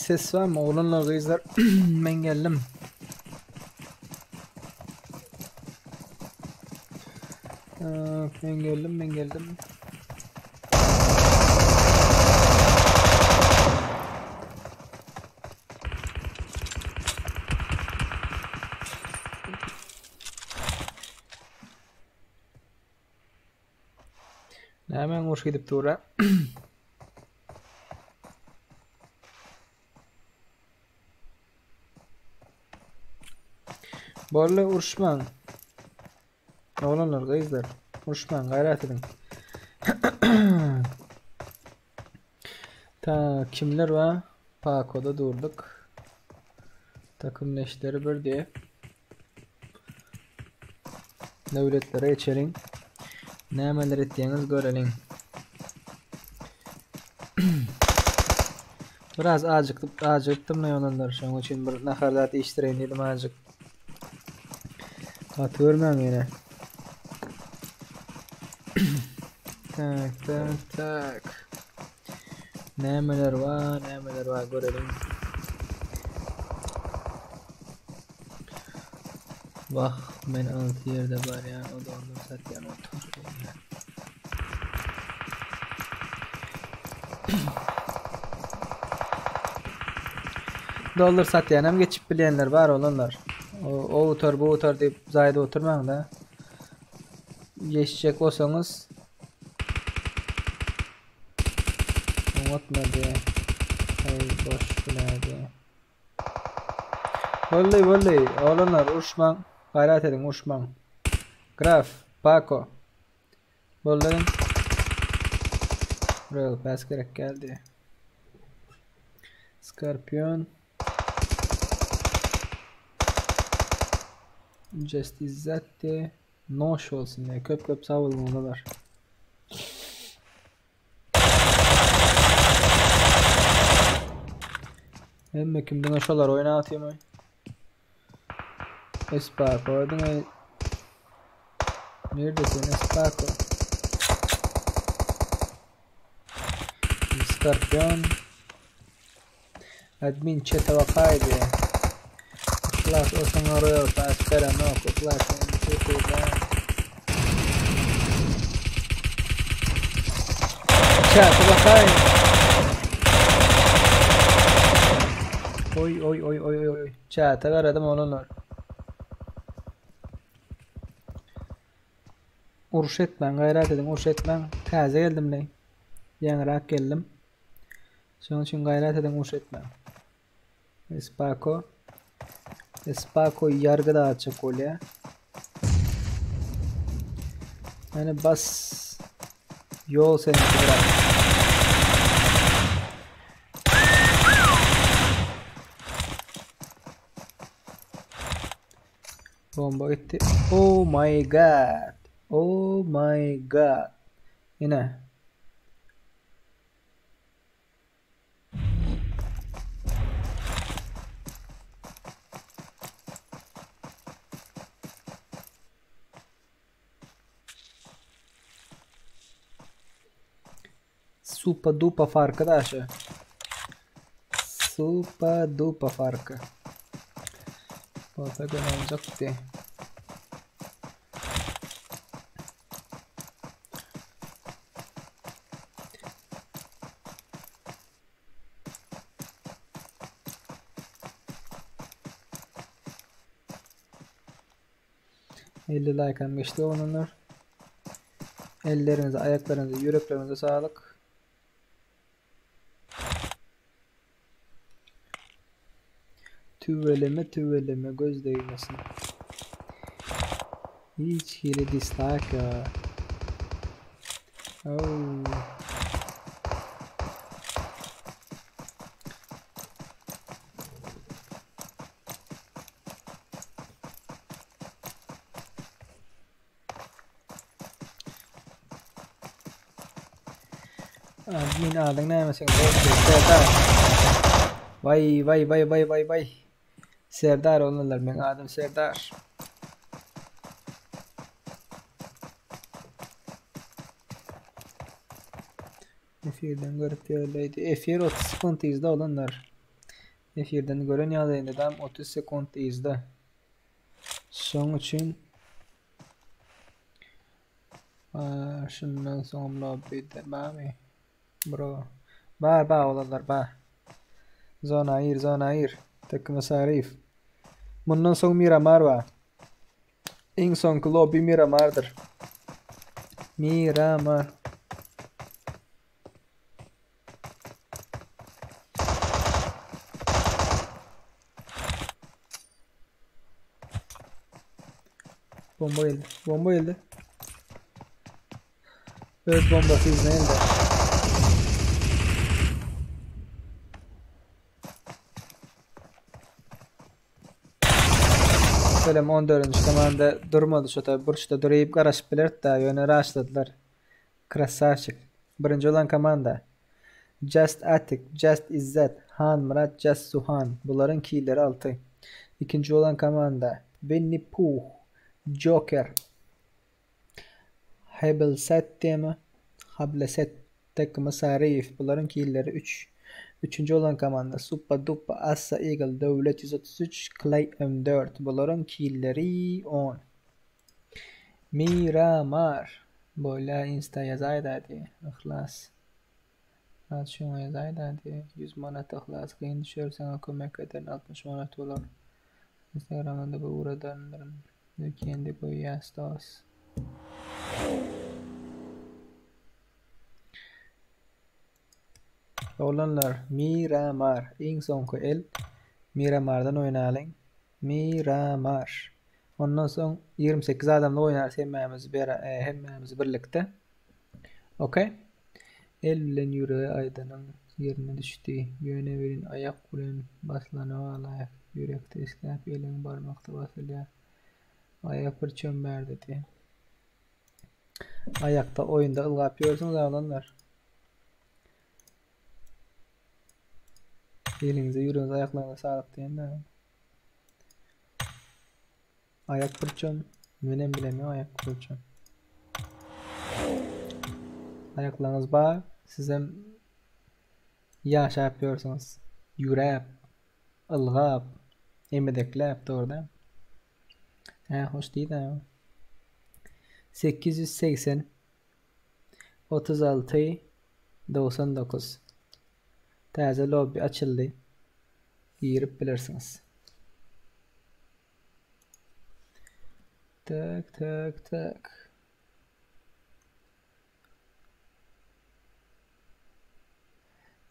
Ses barmy oglanlar gyzlar men geldim. Men geldim men geldim. Nämäň uruş gidip dur-a? Boldy uruşmaň. Oglanlar, gyzlar, uruşmaň, gaýrat ediň. Ta kimler bar? Pakoda durduk. Takım leşleri bir diye. Döwletlere geçeliň. Nämeler etýäňiz göreliň. Biraz ajykdyp, ajygypdym oglanlar. Şonuň üçin bir nahar zat iýişdireýin diýdim azajyk. Gaty görmäň ýene. Tak, tak, tak. Nämeler bar, nämeler bar göreliň. Wah, men alty ýerde barýan, o dollar satýan otur. Dollar satýan hem geçip bilýänler bar olanlar. O, o utar, bu utar diýip zaýda oturmaň da. Geçjek bolsaňyz Oňatmady. Aý boş bilädi. Boldy, boldy. Oglanlar uruşmaň. Gaýrat ediň, uruşmaň. Graf, Paco. Boldy. Royal Pass gerek geldi. Scorpion. Just Izzatti. Noş bolsun diye. Köp köp sag boluň olar. Hemme kim diňe şolar oýna atýarmy? Espako diňe Neredesin Espako? Scorpion Admin chat'e bakaydı. Yhlas o saňa Royal Pass berenok. Yhlas seni köpüden. Chat'e bakayım. Oy oy oy oy oy. Chat'e garadım olanlar. Uruş etmäň, gaýrat ediň, uruş etmäň. Täze geldim leý. Ýaňyrak geldim. Şonuň üçin gaýrat ediň uruş etmäň. Espako. Espako ýargy dağıtjak bolýar. Yani bas ýol seninki bırak. Bomba gitdi. Oh my god. Oh my god. Ine. Supa dupa farky da şu. Supa dupa farky. Bolsa gün oljakdy. 50 like hem geçdi olanlar. Ellerinize, ayaklarınıza, yüreklerinize sağlık. Tüweleme tüweleme göz degmesin. Hiç hili dislike ya. Oh. Admin adyň näme seň dostum Serdar. Vay vay vay vay vay vay. Serdar olanlar meň adym Serdar. Efirden görüp ýörleýdi. Efir 30 sekunt yzda olanlar. Efirden gören ýagdaýynda dam 30 sekunt yzda. Şoň üçin şundan soňam lobbyda barmy? Bro. Bar bar olanlar bar. Zona gir, zona gir. Tekkime Saryýew. Mundan soň Miramar bar. Iň soňky lobby Miramardyr. Miramar. Bomba geldi. Bomba geldi. Öz bombasy yzyna geldi. Selam 14. komanda durmady şu tabi burçda duryp garaşyp bilerdi da ýöne raşladylar. Krasavçik. Birinji bolan komanda. Just Atik, Just Izzet, Han Myrat, Just Suhan. Bularyň killeri 6. Ikinji bolan komanda. Winnie Pooh, Joker, Hebelset diýme, Hableset, Tekme Saryýew. Bularyň killeri 3. Üçünji bolan komanda Suppa Duppa, Assa Eagle, Döwlet 133, Clay M4. Bularyň killeri 10. Miramar. Bolýa insta ýazaýda diý. Yhlas. Yhlas şoňa ýazaýda diý. 100 manat Yhlas kyn düşer saňa kömek ederin 60 manat bolar. Instagramdan da ugradaryn. Weekendi goýýas dos. Oglanlar Miramar iň soňky el Miramardan oýnalyň. Miramar. Ondan soň 28 adamlyk oýnarys hemmämiz bera e, hemmämiz birlikde. Okey. El bilen ýürege aýdanyň ýerine düşdi. Ýöne welin aýak bilen basylana laýyk. Ýürekde isläp eliň barmakda basylýar. Aýak bir çöm bärde diýýär. Aýakda oýunda ylgap ýörsüňiz oglanlar. Eliňize, ýüregiňize, aýaklaryňyza saglyk diýen-dä. Aýak burçam, menem bilemok aýak burçam. Aýaklaryňyz bar, sizem ýaşap ýörsüňiz. Ýüräp, ylgap, emedekläp, dogry dälmi? Hä, hoş diýdä. 880 36 99 Täze lobby açyldy. Girip bilersiňiz. Tak, tak, tak.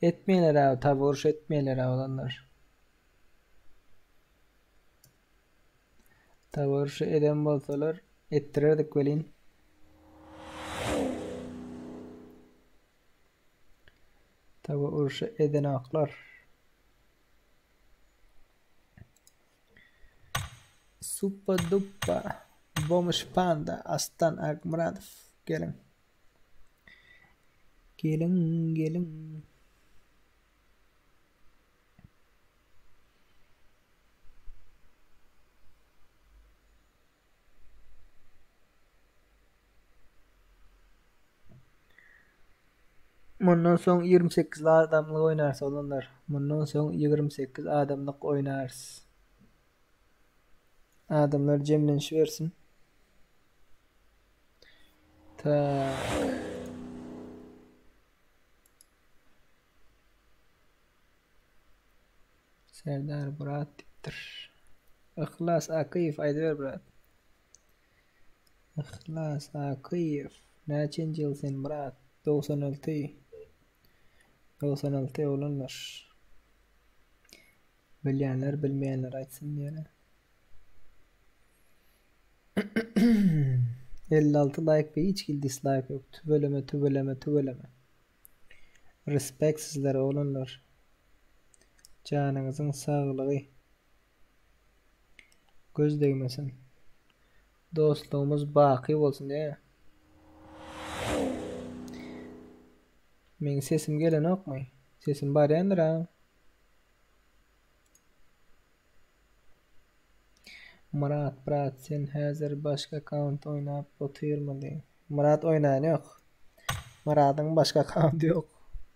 Etmeýler abi, tabi uruş etmeýler oglanlar. Tabi uruşy eden bolsalar etdirerdik welin. Tabi uruşy edenoklar. Suppa duppa Bomuş panda Astan Akmyradow geliň. Geliň geliň. Mundan soň 28 adamlyk oýnarys oglanlar. Mundan soň 28 adamlyk oýnarys. Adamlar jemlenişibersin. Tak. Serdar brat diýipdir. Yhlas Akyýew aýdyber brat. Yhlas Akyýew. Näçenji ýyl sen brat? 96. 96 oglanlar. Bilýänler bilmeýänler aýtsyn diýene. 56 like we hiç hili dislike ýok. Tüweleme tüweleme tüweleme. Respect sizlere oglanlar. Janyňyzyň saglygy. Göz degmesin. Dostlugymyz baky bolsun diýä. Meň sesim gelenokmy? Sesim barýandyr a. Myrat brat sen häzir başga akkaunt oýnap otyrmydy? Myrat oýnaýan ýok. Myradyň başga akkaunty ýok.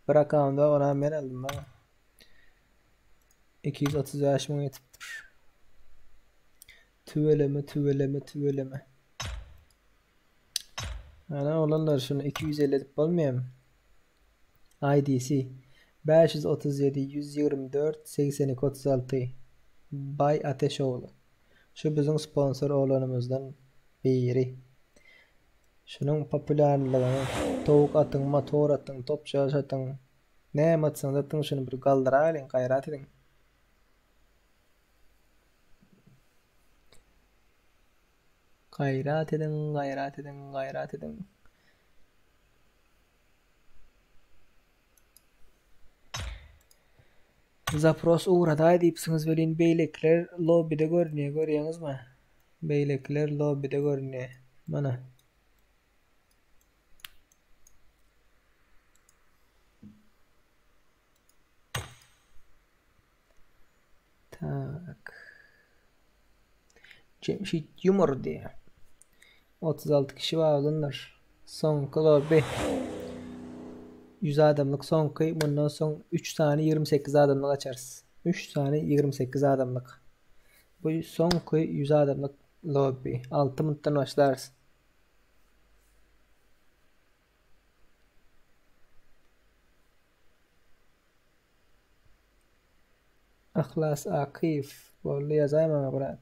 Bir akkaunty bar onam men aldym baba. 235 müňe ýetipdir. Tüweleme, tüweleme, tüweleme. Ana oglanlar şuny 250 edip bolmaýarmy? IDC 537 124 82 36 Bay Ateşogly. Şu biziň sponsor oglanymyzdan biri. Şunuň populýarlygyny towuk atyň, motor atyň, topçaş atyň, näme atsaňyz atyň şuny bir galdyraýlyň, gaýrat ediň. Gaýrat ediň, gaýrat ediň, gaýrat ediň. Zapros ugradaý diýipsiňiz welin beýlekiler lobbide görünýär görýäňizmi? Beýlekiler lobbide görünýär. Mana. Tak. Jemşit Ýumur diýýär. 36 kişi bar oglanlar. Soňky lobby. 100 adamlyk soňky. Mundan soň 3 sany 28 adamlyk açarys. 3 sany 28 adamlyk. Bu soňky 100 adamlyk lobby. 6 minutdan başlarys. Yhlas Akyýew boldy ýazaý maňa brat.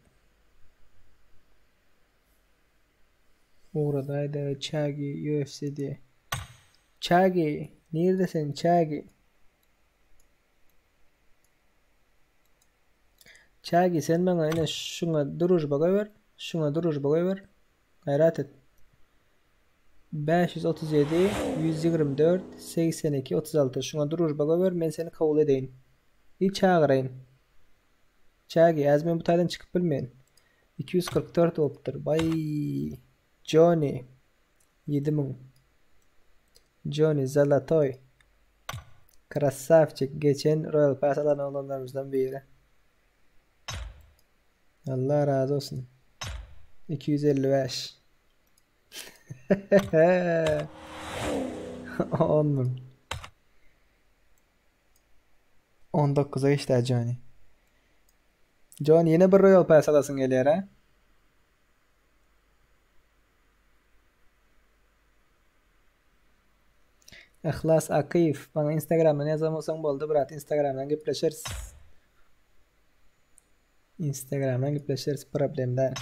Ugradaýda Çagi UFC diýe. Çagi nirde sen Çagi? Çagi sen maňa ine şuňa družba goýber. Şuňa družba goýber. Gaýrat et. 537 124 82 36 şuňa družba goýber men seni kabul edeýin. I çagyraýyn. Çagi, häzir men bu taýdan çykyp bilmen. 244 bolupdyr. Baý. Johnny 7000. Johnny Zalatoý. Krasavçik geçen Royal Pass alan oglanlarymyzdan biri. Allah razı olsun. 255. 10 müň. 19-a geçdi Johnny. Johnny ýene bir Royal Pass alasyň gelýär ha? Yhlas Akyýew, maňa Instagramdan ýazan bolsaň boldy brat, Instagramdan gepleşeris. Instagramdan gepleşeris, problem däl.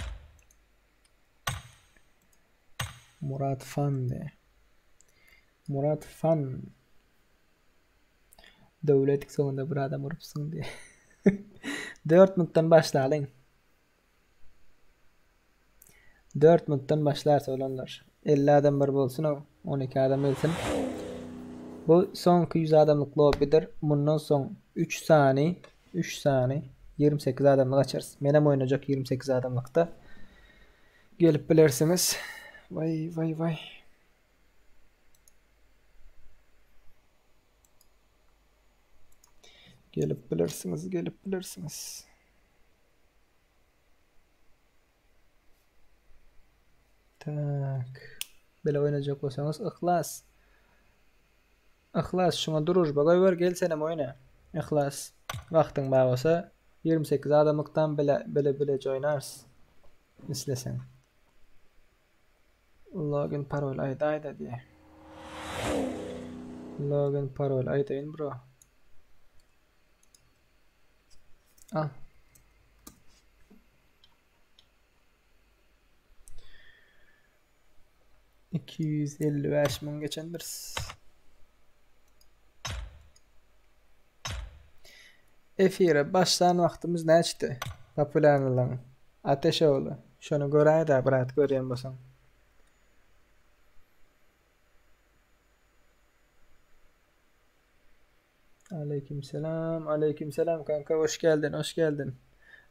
Murat Fan de. Murat Fan. Döwlet soňunda bir adam urupsyň diye. 4 minutdan başlalyň. 4 minutdan başlarys oglanlar. 50 adam bir bolsun o. 12 adam gelsin. Bu soňky 100 adamlyk lobbydyr. Mundan soň 3 sany 3 sany 28 adamlyk açarys. Menem oýnajak 28 adamlykda. Gelip bilersiňiz. Vay vay vay. Gelip bilersiňiz, gelip bilersiňiz. Tak. Bile oýnajak bolsaňyz Yhlas. Yhlas şuňa družba goýber gel senem oýna. Yhlas. Wagtyň bar bolsa 28 adamlykdan bile bile bileje oýnarys. Isleseň. Login parol aýdaýda diýe. Login parol aýdaýyn bro. Al. 255 müň geçendiris. Efire başlan wagtymyz näçdi? Populärligiň. Ateşogly. Şony göräý-dä brat görýän bolsaň. Aleyküm selam. Aleyküm selam kanka. Hoş geldin. Hoş geldin.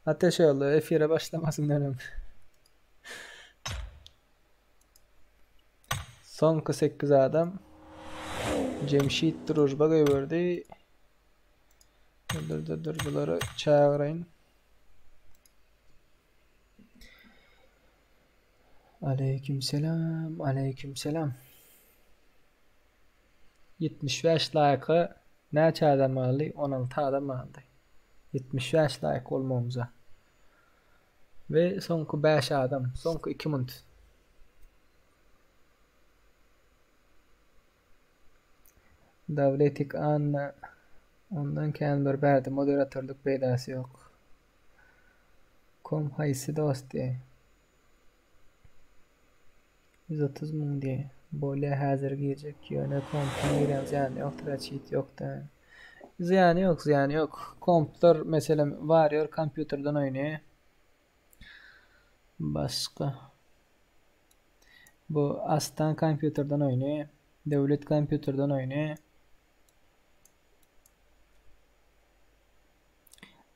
Ateşoğlu efire başlamasyndan öň. Soňky 8 adam Jemşit družba goýberdi. Dur dur dur bulary çagyraýyn. Aleyküm selam. Aleyküm selam. 75 laýka näçe adam galdy? 16 adam galdy. 75 laýk bolmagymyza. We soňky 5 adam, soňky 2 minut. Dawletik Anna ondan kän bir bärde moderatorlyk peýdasy ýok. Kom haýsy dost diýe. 130 müň diýe. Bolýa häzir girjek ýöne kompdan girýän zyýany ýokdur a çit ýokda. Zyýany ýok zyýany ýok. Komplar meselem Warrior kompýuterden oýnaýa. Başga bu Astan kompýuterden oýnaýa. Döwlet kompýuterden oýnaýa.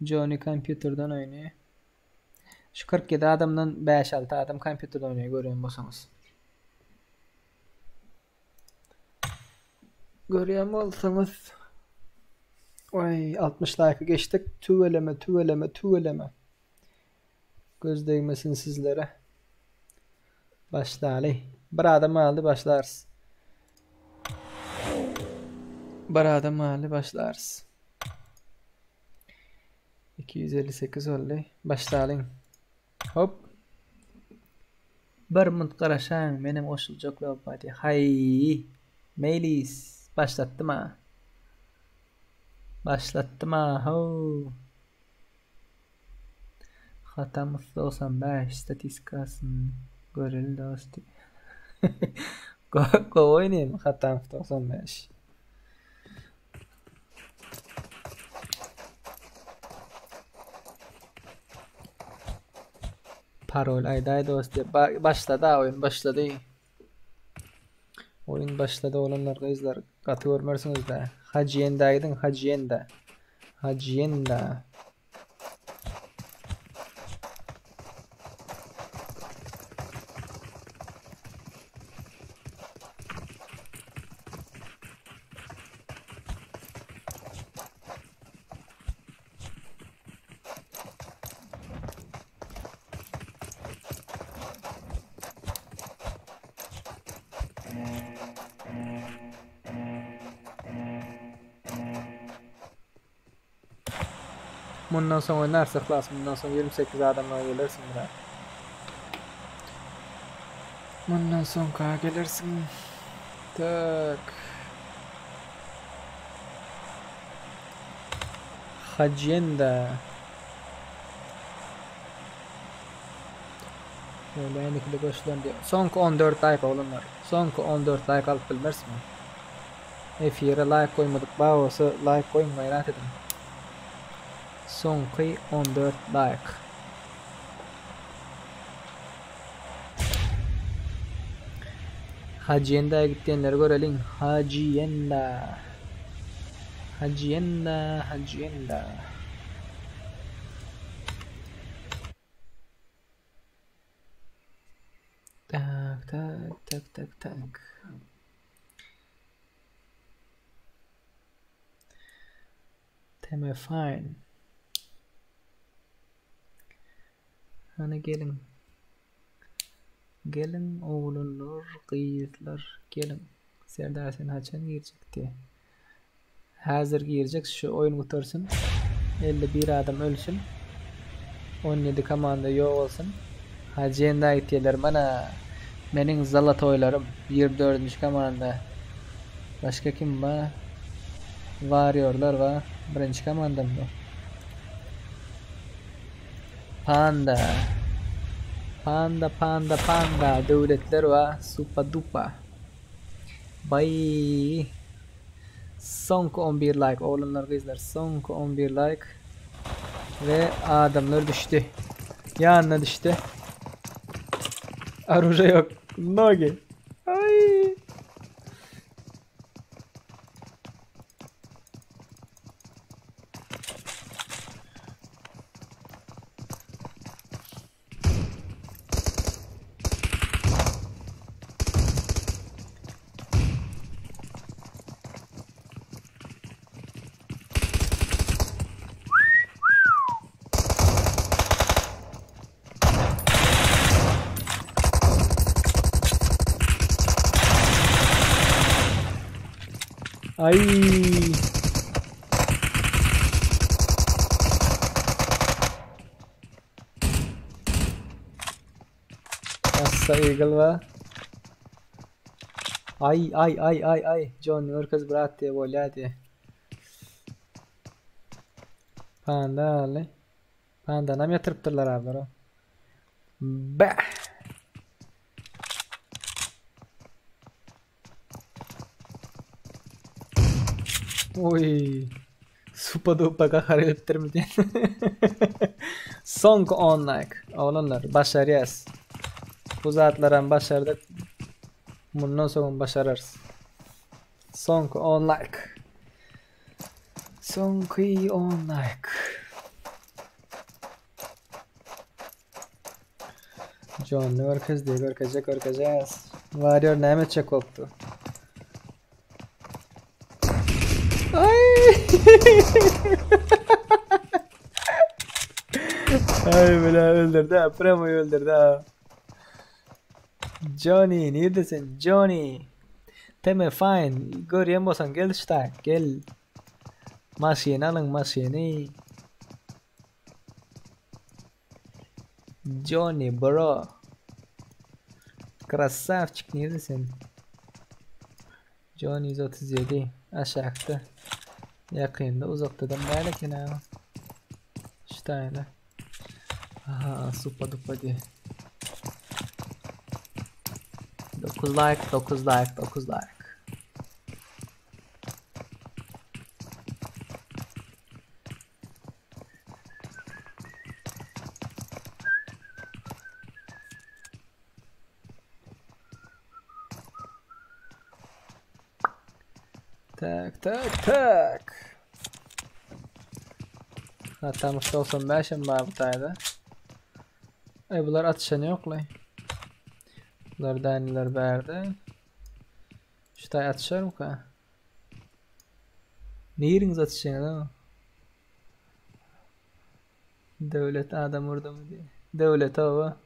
Johnny kompýuterden oýnaýa. Şu 47 adamdan 5-6 adam kompýuterde oýnaýar görýän bolsaňyz. Görýän bolsaňyz. Oý, 60 laýka geçdik. Tüweleme, tüweleme, tüweleme. Göz degmesin sizlere. Başlaly. Bir adam galdy başlarys. Bir adam galdy başlarys. 258 boldy. Başlalyň. Hop. Bir munt garaşaň, menem goşuljak lobba diýýär. Haý. Meýlis. Başlatdym ha. Başlatdym ha. How. Hatam 95 statistikasyny göreli dost. Gowy oýnaýan Hatam 95. Parol aýdaý dost diýip başlady oýun başlady. Oýun başlady oglanlar gyzlar gaty görmersiňiz-dä. Hajienda gidiň Hajienda. Hajienda. Mundan soň oýnarys Yhlas, mundan soň 28 adamlara gelersiň biraz. Mundan soňka gelersiň. Tak. Hacienda. Öyle indiki de goşulan diýip. Soňky 14 like oglanlar. Soňky 14 like alyp bilmerismi? Efire like goýmadyk bar bolsa like goýuň gaýrat ediň. Soňky 14 like. Hacienda gitýänleri göreliň. Hacienda. Hacienda, Hacienda. Tak, tak, tak, tak, tak. Teme fine. Hany geliň. Geliň oglanlar, gyzlar, geliň. Serdar sen haçan girjekdi? Häzir girjek şu oýun gutarsyn. 51 adam ölsün. 17 komanda ýok bolsun. Hajenda gitýärler mana. Meniň zalatoýlarym 24-nji komanda. Başga kim bar? Warriorlar bar. Birinji komandam bu. Panda. Panda, panda, panda. Döwletler bar. Supa dupa. Bay. Soňky 11 like oglanlar gyzlar soňky 11 like we adamlar düşdi. Ýanyna düşdi. Oruje ýok. Nogi. Ay. Ay. Assa Eagle bar. Ay ay ay ay ay. Johnny görkez brat diye bolýar diye. Panda aldy. Pandanam ýatyrypdyrlar ablar. Bäh. Oy. Supa dupa gahar gelipdirmi diýen. Soňky 10 like. Oglanlar, başarýas. Bu zatlaram başardyk. Mundan soňam başararys. Soňky 10 like. Soňky 10 like. Johnny görkezdi, görkezjek, görkezjäs. Warrior näme etjek bolupdy? Ay! Ay bile öldürdü ha, Premo'yu öldürdü ha. Johnny, neredesin? Johnny. Teme fine. Görýän bolsaň gel şta, gel. Maşyny alyň, maşyny. Johnny bro. Krasavçik nirde sen? Johnny 137 aşakda. Ýakynda uzakdadan däl eken ha. Ştaýla. Aha, supa dupa diye. 9 like, 9 like, 9 like. Tak, tak, tak. Hatamyş 95 hem bar bu taýda. Ay bular atyşan ýoklay. Bular däniler bärde. Şu taý atyşarmyka? Niriňiz atyşýaňyz ama? Döwlet adam urdumy diýe. Döwlet oba.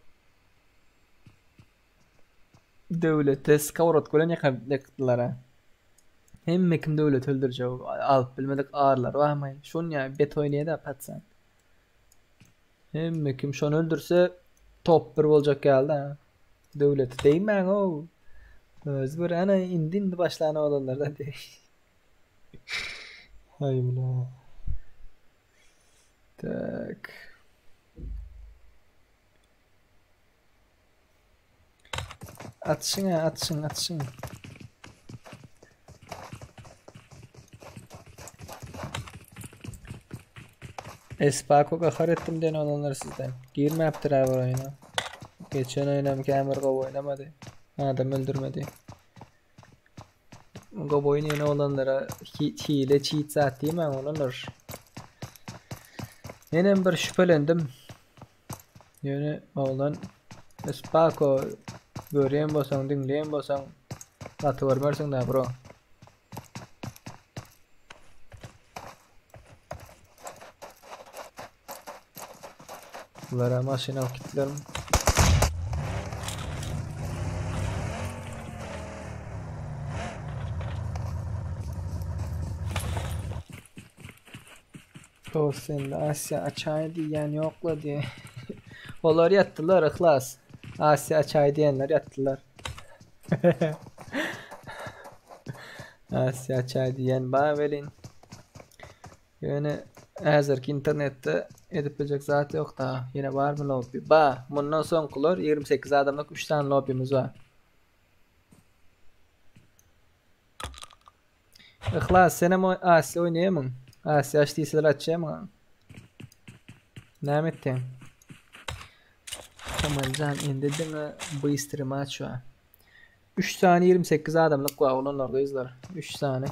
Döwlete skоворodka bilen ýakdylar ha. Hemme kim döwleti öldürjek alyp bilmedik arlar barmy? Şun ýa bet oýnaýar da patsan. Hemme kim şony öldürse top bir boljak ýaly da. Döwleti degmäň o. Öz bir ana indi indi başlan oglanlardan diýe. Haý bula. Tak. Atyşyň ha, atyşyň, atyşyň. Espako gahar etdim diýen oglanlar sizden. Girmäpdir ha bir oýuna. Geçen oýunam kän bir gowy oýnamady. Adam öldürmedi. Gowy oýnaýan oglanlara hile cheat zat diýmäň oglanlar. Menem bir şübhelendim. Ýöne oglan Spako görýän bolsaň, diňleýän bolsaň gaty görmersiň da bro. Bulara maşyn alyp gitdilermi? Dost sende Asya açaý diýýän ýokla diýe. Olar ýatdylar Yhlas. Asya açaý diýenler ýatdylar. Asya açaý diýen bar welin. Ýöne häzirki internetde edip biljek zat ýok da. Ýene barmy lobby? Ba, mundan soňkular 28 adamlyk 3 sany lobbymiz bar. Yhlas senem Asya oýnaýamyň? Asya aç diýseler açýamyň? Näme etdiň? Kamaljan indi diňe bystry maç bar. 3 sany 28 adamlyk bar oglanlar gyzlar. 3 sany.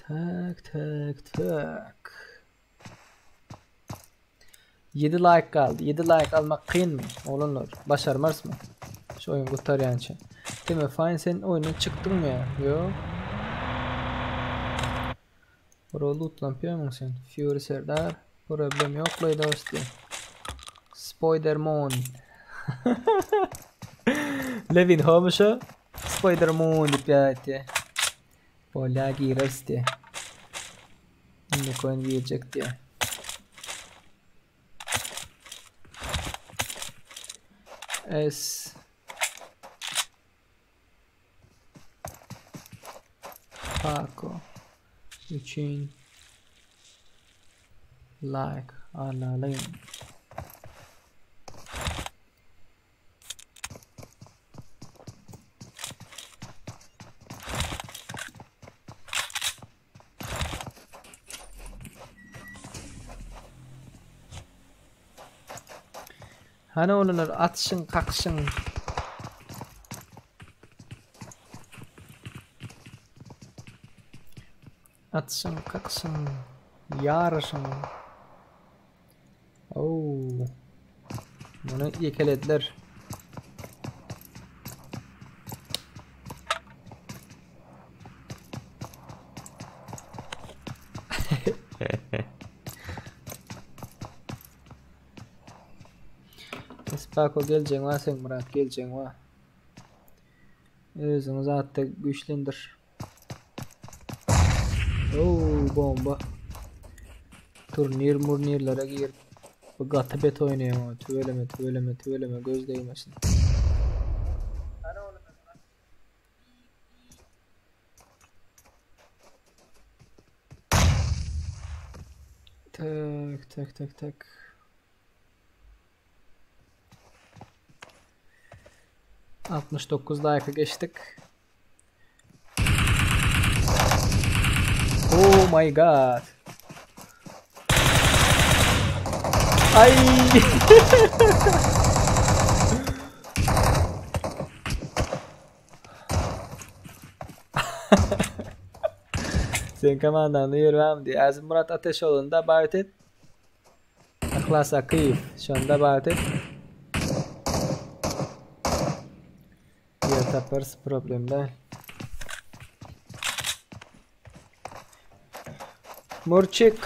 Tak tak tak. 7 like galdy. 7 like almak kynmy? Oglanlar, başarmarysmy? Şu oýun gutarýança. Deme fine sen oýundan çykdyňmy ýa? Ýok. Bro lootlamp ýörmüň sen? Fury Serdar. Problem ýoklaý dosti. Spider-Man. Levin homuşa Spider-Man diýip ýaýatýar. Bolýa gireris diýe. Indiki oýun girjek diýýär. S Paco üçin like alalyň. Hany olanlar atyşyň kakyşyň. Atyşyň kakyşyň ýaryşyň. Oo. Muny ýekelediler. Spako geljeň bar sen Murat geljeň bar. Özüňi zatda güýçlendir. Oo bomba. Turnir murnirlere girip bu gaty bet oýnaýar. Tüweleme tüweleme tüweleme göz degmesin. Tak tak tak tak. 69 like'a geçdik. Oh my god. Ay. Sen komandanda ýer barmy diýýär. Azimyrat Ateşoglunda dabat et. Yhlas Akyýew şonda dabat et. Ýer taparys problem däl. Murçik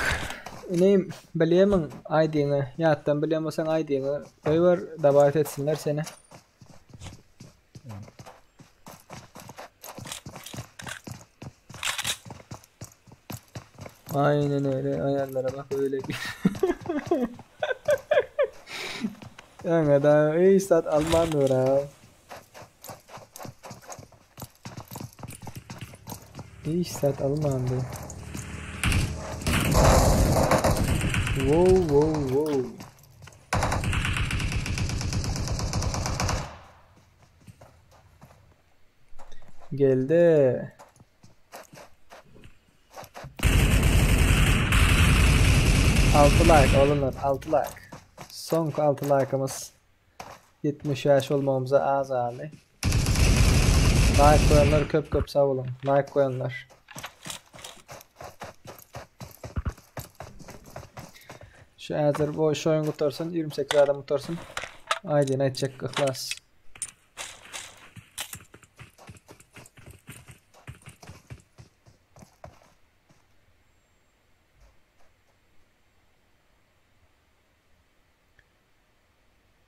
inim bilýärmiň ID-ňi? Ýatdan bilýän bolsaň ID-ňi goýber dabat etsinler seni. Aynen öyle ayarlara bak öyle. Öňe da hiç zat almandyr ha. Hiç zat almandy. Wow wow wow. Geldi. 6 like olanlar 6 like. Soňky 6 like'ımız 75 olmagymyza az galdy. Like goýanlar köp köp sag boluň. Like goýanlar. Şu häzir bu şu oýun gutarsyn, 28 adam gutarsyn. Aýdyny aýtjak yhlas.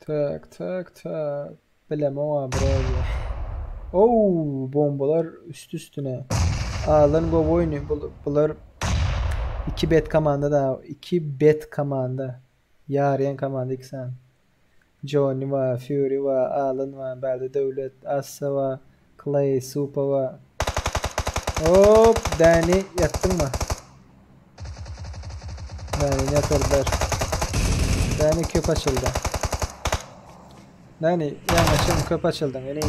Tak tak tak. Bilemok bro. Oo bombalar üst üstüne. Alan gowy oýny. Bular 2 bet komanda da 2 bet komanda. Ýarýan komanda iki sany. Johnny bar, Fury bar, Alan bar, bärde Döwlet, Assa bar, Clay, Supa bar. Hop, Danny ýatdyňmy? Danny ýatyrdylar. Danny köp açyldy. Danny, ýalňyşym köp açyldyň, ine.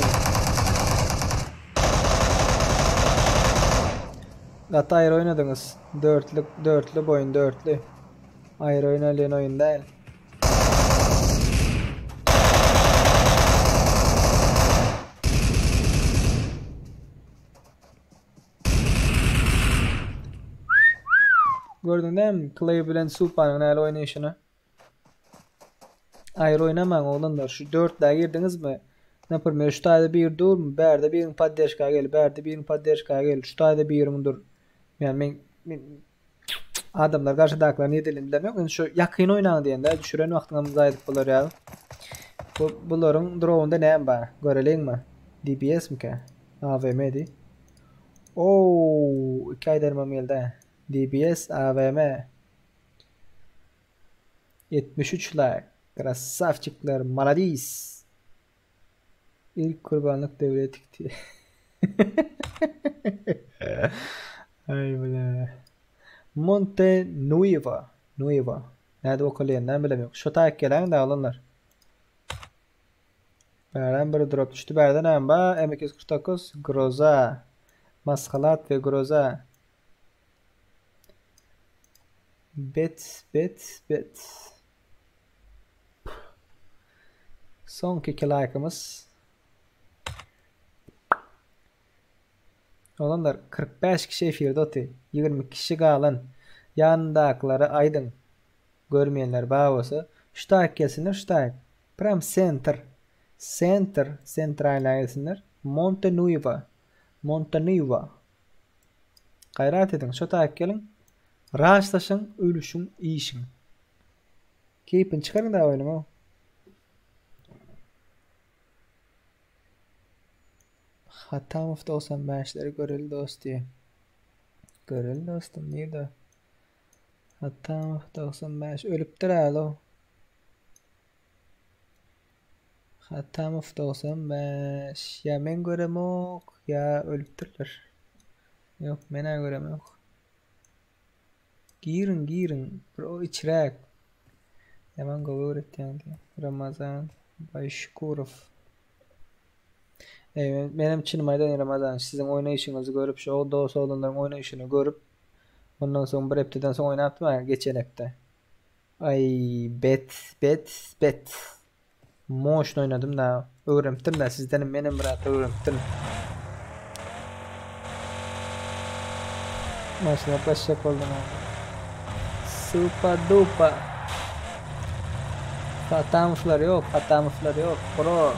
Gaty aýry oýnadyňyz. Dörtlük, dörtlü boýun, dörtlü. Aýry oýnalýan oýun däl. Gördüň dämi Clay bilen Supanyň näle oýnaýşyny? Aýry oýnamaň oglanlar. Şu dörtlä girdiňizmi? Naprimýer, şu taýda bir durmy? Bärde biriň podderžka gel, bärde biriň podderžka gel, şu taýda biriň dur. Ýa men, men Adamlar garşydakylar ne diýilini bilemok. Indi şu ýakyn oýnaň diýende düşüren wagtyňam gaýdyp bolar ýaly. Bu bularyň dronunda näme bar? Göreliňmi? DBS mikä? AVM di. Oo, iki aýdarmam geldi. DBS AWM. 73 like. Krassawçikler maladis. İlk kurbanlık devreye tikti. Aý bile. Monte Nueva. Nueva. Nädip okalýanyny bilemok. Şo taýyk gelen de oglanlar. Bärden bir drop düşdi. Bärden hem ba M249 Groza. Maskalat we Groza. Bet bet bet. Soňky iki like'ymyz. Oglanlar 45 kişi efirde oty. 20 kişi galan. Ýanyndakylara aýdyň. Görmeýänler bar bolsa, şu taýyk gelsinler, şu taýyk. Prям center. Center, centralna gelsinler. Monte Nueva. Monte Nueva. Gaýrat ediň, şu taýyk geliň. Raşlaşyň, ölüşiň, işiň. Keýpini çykaryň da oýnuň o. Hatamow 95-leri göreli dost diýe. Göreli dostum, nirde? Hatamow 95 ölüpdir alo. Hatamow 95 ýa men göremok ýa ölüpdirler. Ýok, men-ä göremok. Giriň, giriň. Bir o içräk. Ýaman gowy öwretýäň diýýär. Ramazan Baýşkurow. Eý, menem çynymy aýdaýyn Ramazan, siziň oýnaýşyňyzy görüp, şu dost oglanlaryň oýnaýşyny görüp, ondan soň bir hepdeden soň oýnapdym ha, geçen hepde. Aý, bet, bet, bet. Moşny oýnadym da, öwrenipdim da, sizdenem menem biraz öwrenipdim. Maşyna başjak boldum abi. Supa dupa. Hatamowlar ýok, Hatamowlar ýok, bro.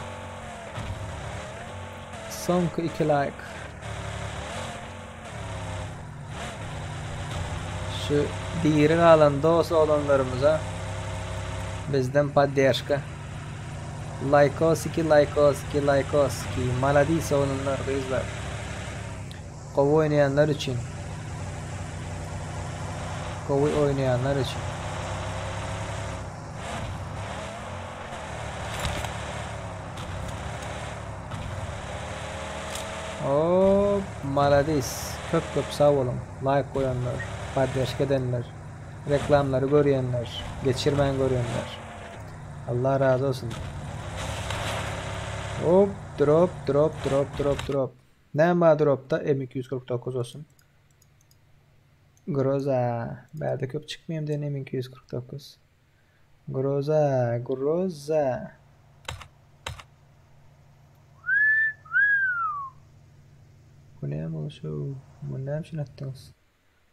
Soňky iki like. Şu diri galan dost oglanlarymyza bizden podderžka. Laýkosiki laýkosiki laýkosiki. Maladis oglanlar gyzlar. Gowy oýnaýanlar üçin. Gowy oýnaýanlar üçin. Hop, maladis. Köp köp sag boluň. Laýk goýanlar, podderžka edenler, reklamlary görýänler, geçirmän görýänler. Allah razy bolsun. Hop, drop, drop, drop, drop, drop. Näme bar dropda? M249 olsun. Groza. Bärde köp çykmaýam diýen M249. Groza, Groza. Bu näme bolşu? Bu näme üçin atdyňyz?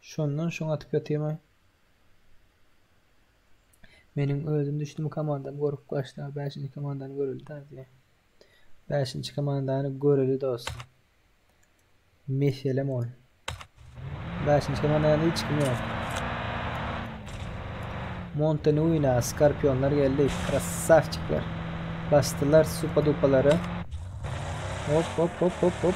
Şondan şoň atyp ýatyma. Meniň özüm düşdüm komandam görüp başla. Bäşinji komandany göreli da diýe. Bäşinji komandany göreli dostum. Meselem ol. Bäşinji komandada hiç kim ýok. Montenuina Skorpionlar geldi. Krasavçikler. Basdylar supa dupalary. Hop hop hop hop hop.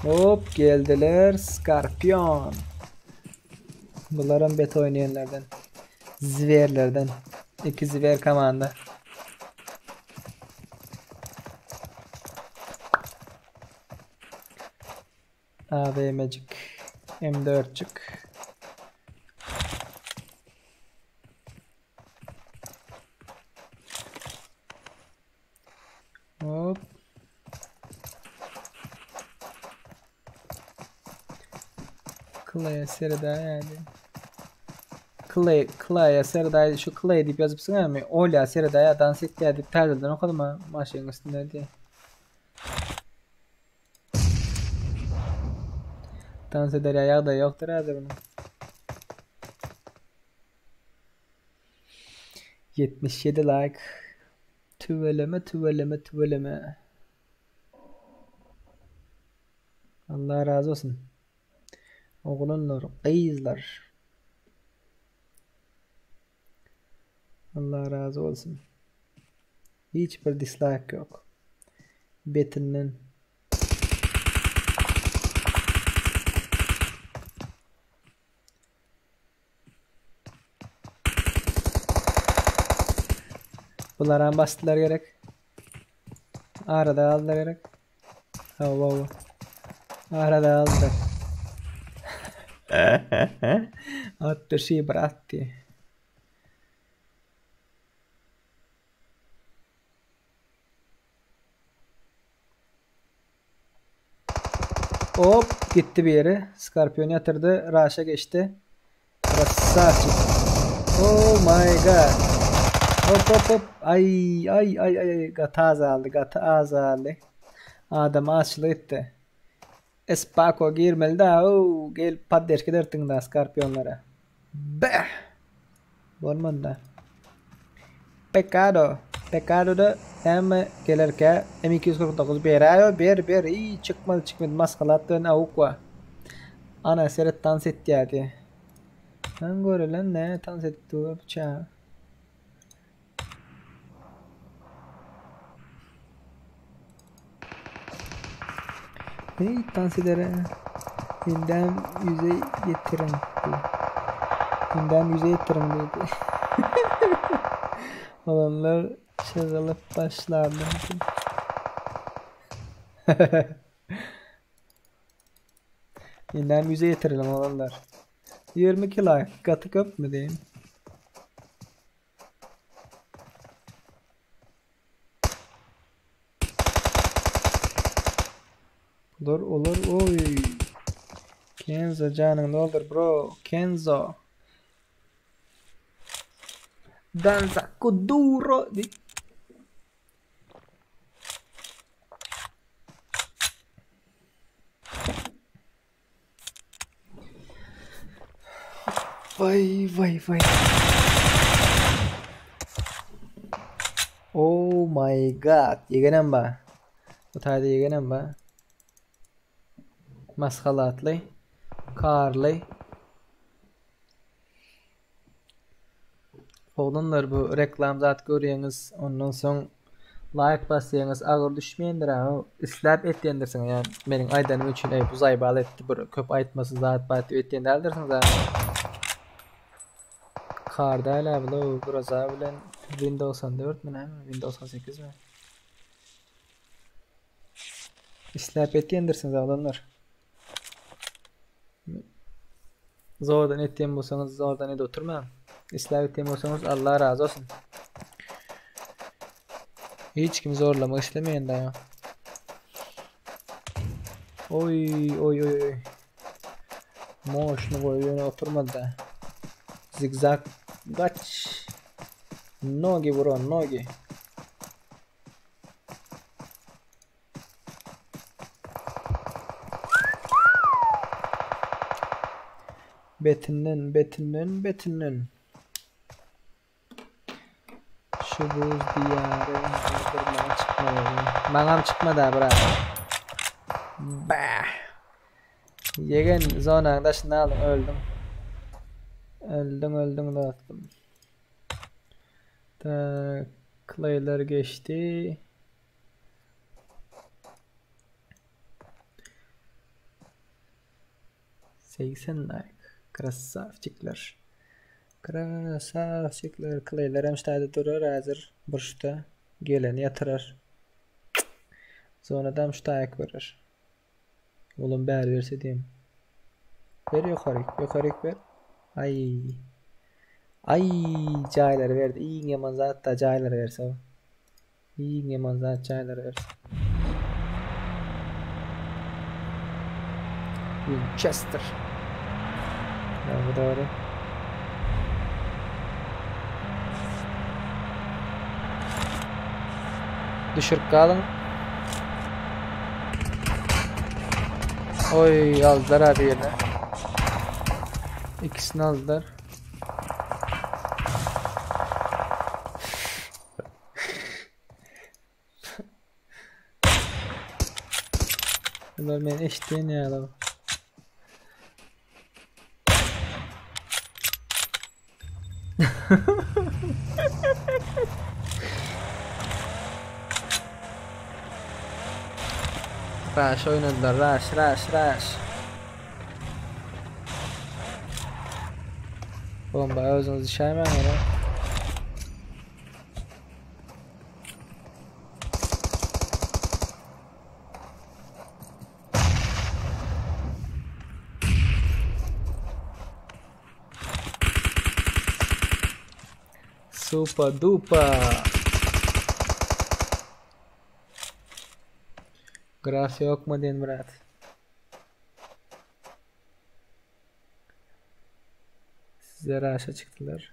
Hop geldiler Skorpion. Bularam bet oýnaýanlardan. Zwerlerden. Iki zwer komanda. AVM'cik. M4'cik. Hop. Clay Seredäýdi. Clay, Clay Seredäýdi. Şu Clay diýip ýazypsyň ämi? Olya Seredäýä dans etýär diýip täzeden okadym ha maşynyň üstünde diýe. Dans eder ýa ýagdaýy ýokdur häzir munuň. 77 like. Tüweleme, tüweleme, tüweleme. Allah razı olsun. Oglanlar, gyzlar. Allah razı olsun. Hiç bir dislike yok. Betinden. Bularam basdylar gerek. Arada galdylar gerek. Hawa hawa. Arada galdylar. Atdy şi bir atdy. Hop gitti bir yere. Scorpion yatırdı. Raş'a geçti. Krasavçik. Oh my god. Hop hop hop. Ay ay ay ay. Gaty azaldy. Gaty azaldy. Adam açlyk etdi. Espako girmeli da. Oh, gelip poddeşka ederdiň da Scorpionlara. Beh. Bolmady da. Pekado. Pekado-da näme gelerkä M249 beräýo ber ber iý çykmady çykmady maskalat bilen awuk wa. Ana seret tans etýärdi. Sen görelen ne tans edip dur bu çaga. Hey tans edere. Indem ýüze ýetirin diý. Indem ýüze ýetirin diýdi. Olanlar çygylyp başlardy. Indem ýüze ýetirelim olanlar. 22 like gaty köpmi diýim. Bular olar oý. Kenzo janyňy doldur bro. Kenzo. Danza kuduro. Waý waý waý. Oh my god. Ýegenem ba. Bu taýda ýegenem ba. Maskalatly. Karly. Oglanlar bu reklam zat görýäňiz ondan soň laýk basýaňyz agyr düşmeýändir a isläp etýändirsiňiz ýa meniň aýdanym üçin eý bu zaýbal etdi bir köp aýtmasyn zat bat diýip etýän däldirsiňiz a. Kar däl a bu groza bilen win 94 mi näme win 98 mi. Isläp etýändirsiňiz oglanlar. Zordan etýän bolsaňyz zordan edip oturmaň. Isläp etýän bolsaňyz Allah razy bolsun. Hiç kimi zorlamak islemeýän daýa. Oý oý oý oý. Moşny goýup ýöne oturmady da. Zigzag gaç. Nogi bro nogi. Betinden, betinden, betinden. Şu buz diýary bir maňa çykmady. Maňam çykmady ha brat. Bah. Ýegen zonaň daşynda aldyň öldüň. Öldüň öldüň dostum. Tak, Clay'ler geçdi. 80 like. Krasavçikler. Krasavçikler. Clay'ler hem ştaýda durar häzir burçda. Geleni ýatyrar. Zonadam ştaýak berer. Olam bäri berse diýem. Ber ýokaryk, ýokaryk ber. Aý. Aý, jaýlary berdi. Iň ýaman zat da jaýlary berse. Iň ýaman zat jaýlary berse. Winchester. Ya bu doğru. Düşürip galyň. Oý, aldylar abi ýerine. Ikisini aldylar. Bular meni eşitýän ýaly. Raş oynadylar, raş, raş, raş. Bomba özüňiz düşäýmäň ýöne. Supa dupa. Graf ýokmy diýen brat. Size raşa çykdylar.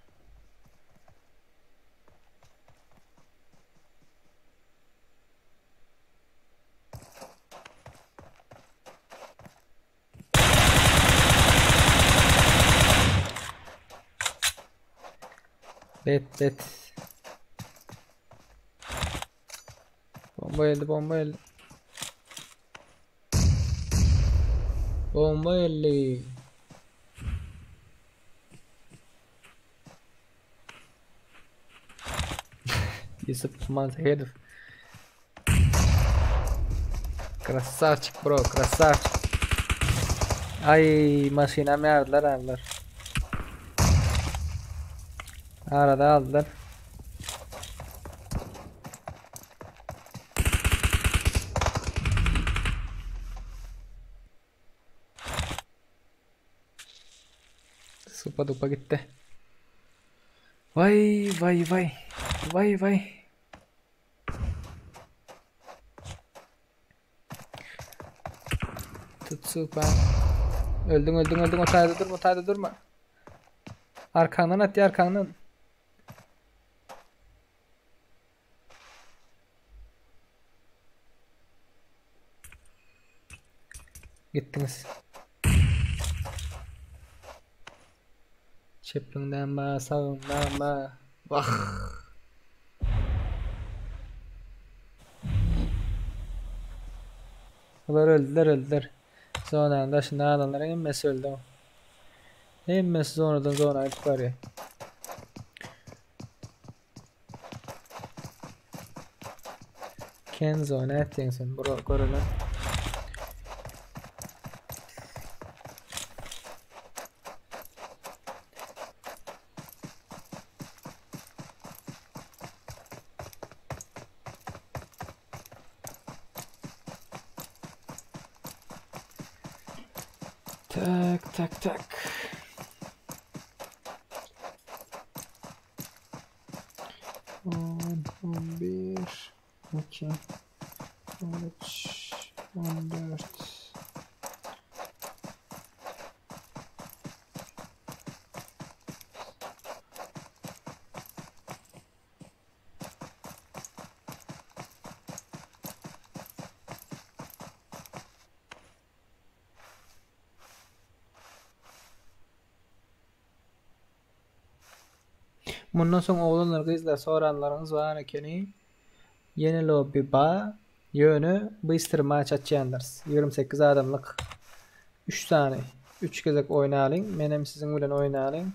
Bet bet. Bomba geldi bomba geldi. Bomba geldi. Yusuf Mansahedow. Krasavçik bro, krasavçik. Ay maşynam ýardylar aldylar. Arada aldylar. Supa dupa gitdi. Vay vay vay. Vay vay. Tut supa. Öldün öldün öldün o taýda durma taýda durma. Arkaňdan atýar arkaňdan. Gitdiňiz. Çepiňden ba, sagyňdan ba. Wah. Bular öldüler, öldüler. Zonanyň daşynda galanlaryň hemmesi öldü. Hemmesi zonadan zona gidip barýar. Kenzo nätdiň sen bro göreli. Tak tak tak. 10, 11, 12, 13, 14. Mundan soň oglanlar gyzlar soranlaryňyz bar ekeni. Ýene lobby ba, ýöne bystr maç açýandyrys. 28 adamlyk 3 sany. 3 gezek oýnalyň. Menem siziň bilen oýnalyň.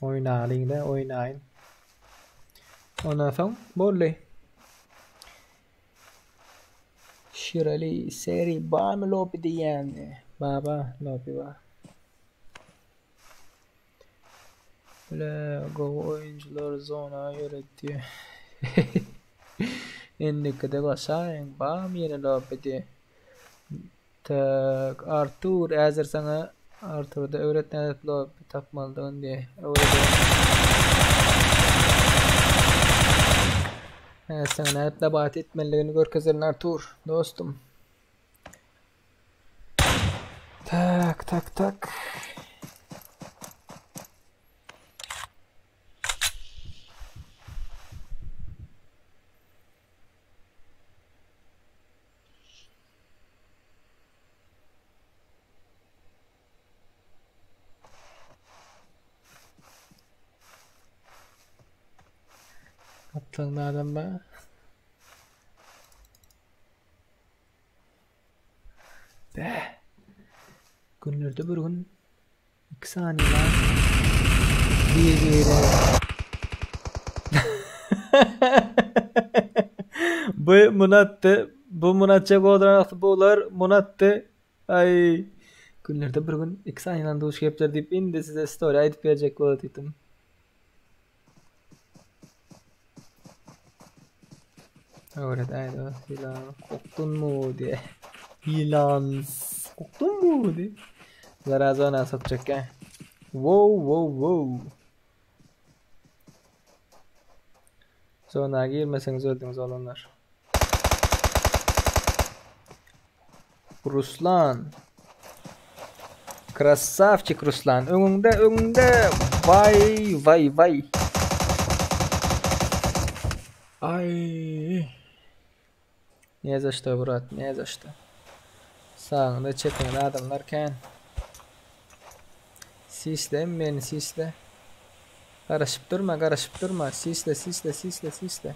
Oýnalyň da oýnaýyn. Ondan soň boldy. Şireli seri barmy lobby diýýän? Baba lobby bar. Bile gowy oýunçylar zona ýöretdi. Indikide goşaýyň bam ýene lobby diýe. Tak Artur häzir saňa Arturda öwret nädip lobby tapmalydygyny diýe. Öwredeýin. Häzir saňa nädip dabat etmelidigini görkezerin Artur dostum. Tak tak tak. Gapdalyň adam bar. Bäh. Günlerde bir gün 2 sany ýylan bir-birine Bu munatdy. Bu munatça godranaksy bular munatdy. Aý. Günlerde bir gün 2 sany ýylan duş gelipdir diýip indi size story aýdyp berjek bolupdym. Öwret aýda ýylan kokdunmu diýe. Ýylan kokdunmu diýe. Zarazona sokjak ýa. Wow wow wow. Zona girmeseňiz öldüňiz oglanlar. Ruslan. Krasavçik Ruslan. Öňüňde, öňüňde. Vay, vay, vay. Ay. Ne zašto brat, ne zašto. Sagyňda çepiňde adamlar kän. Sisle meni sisle. Garaşyp durma, garaşyp durma. Sisle, sisle, sisle, sisle.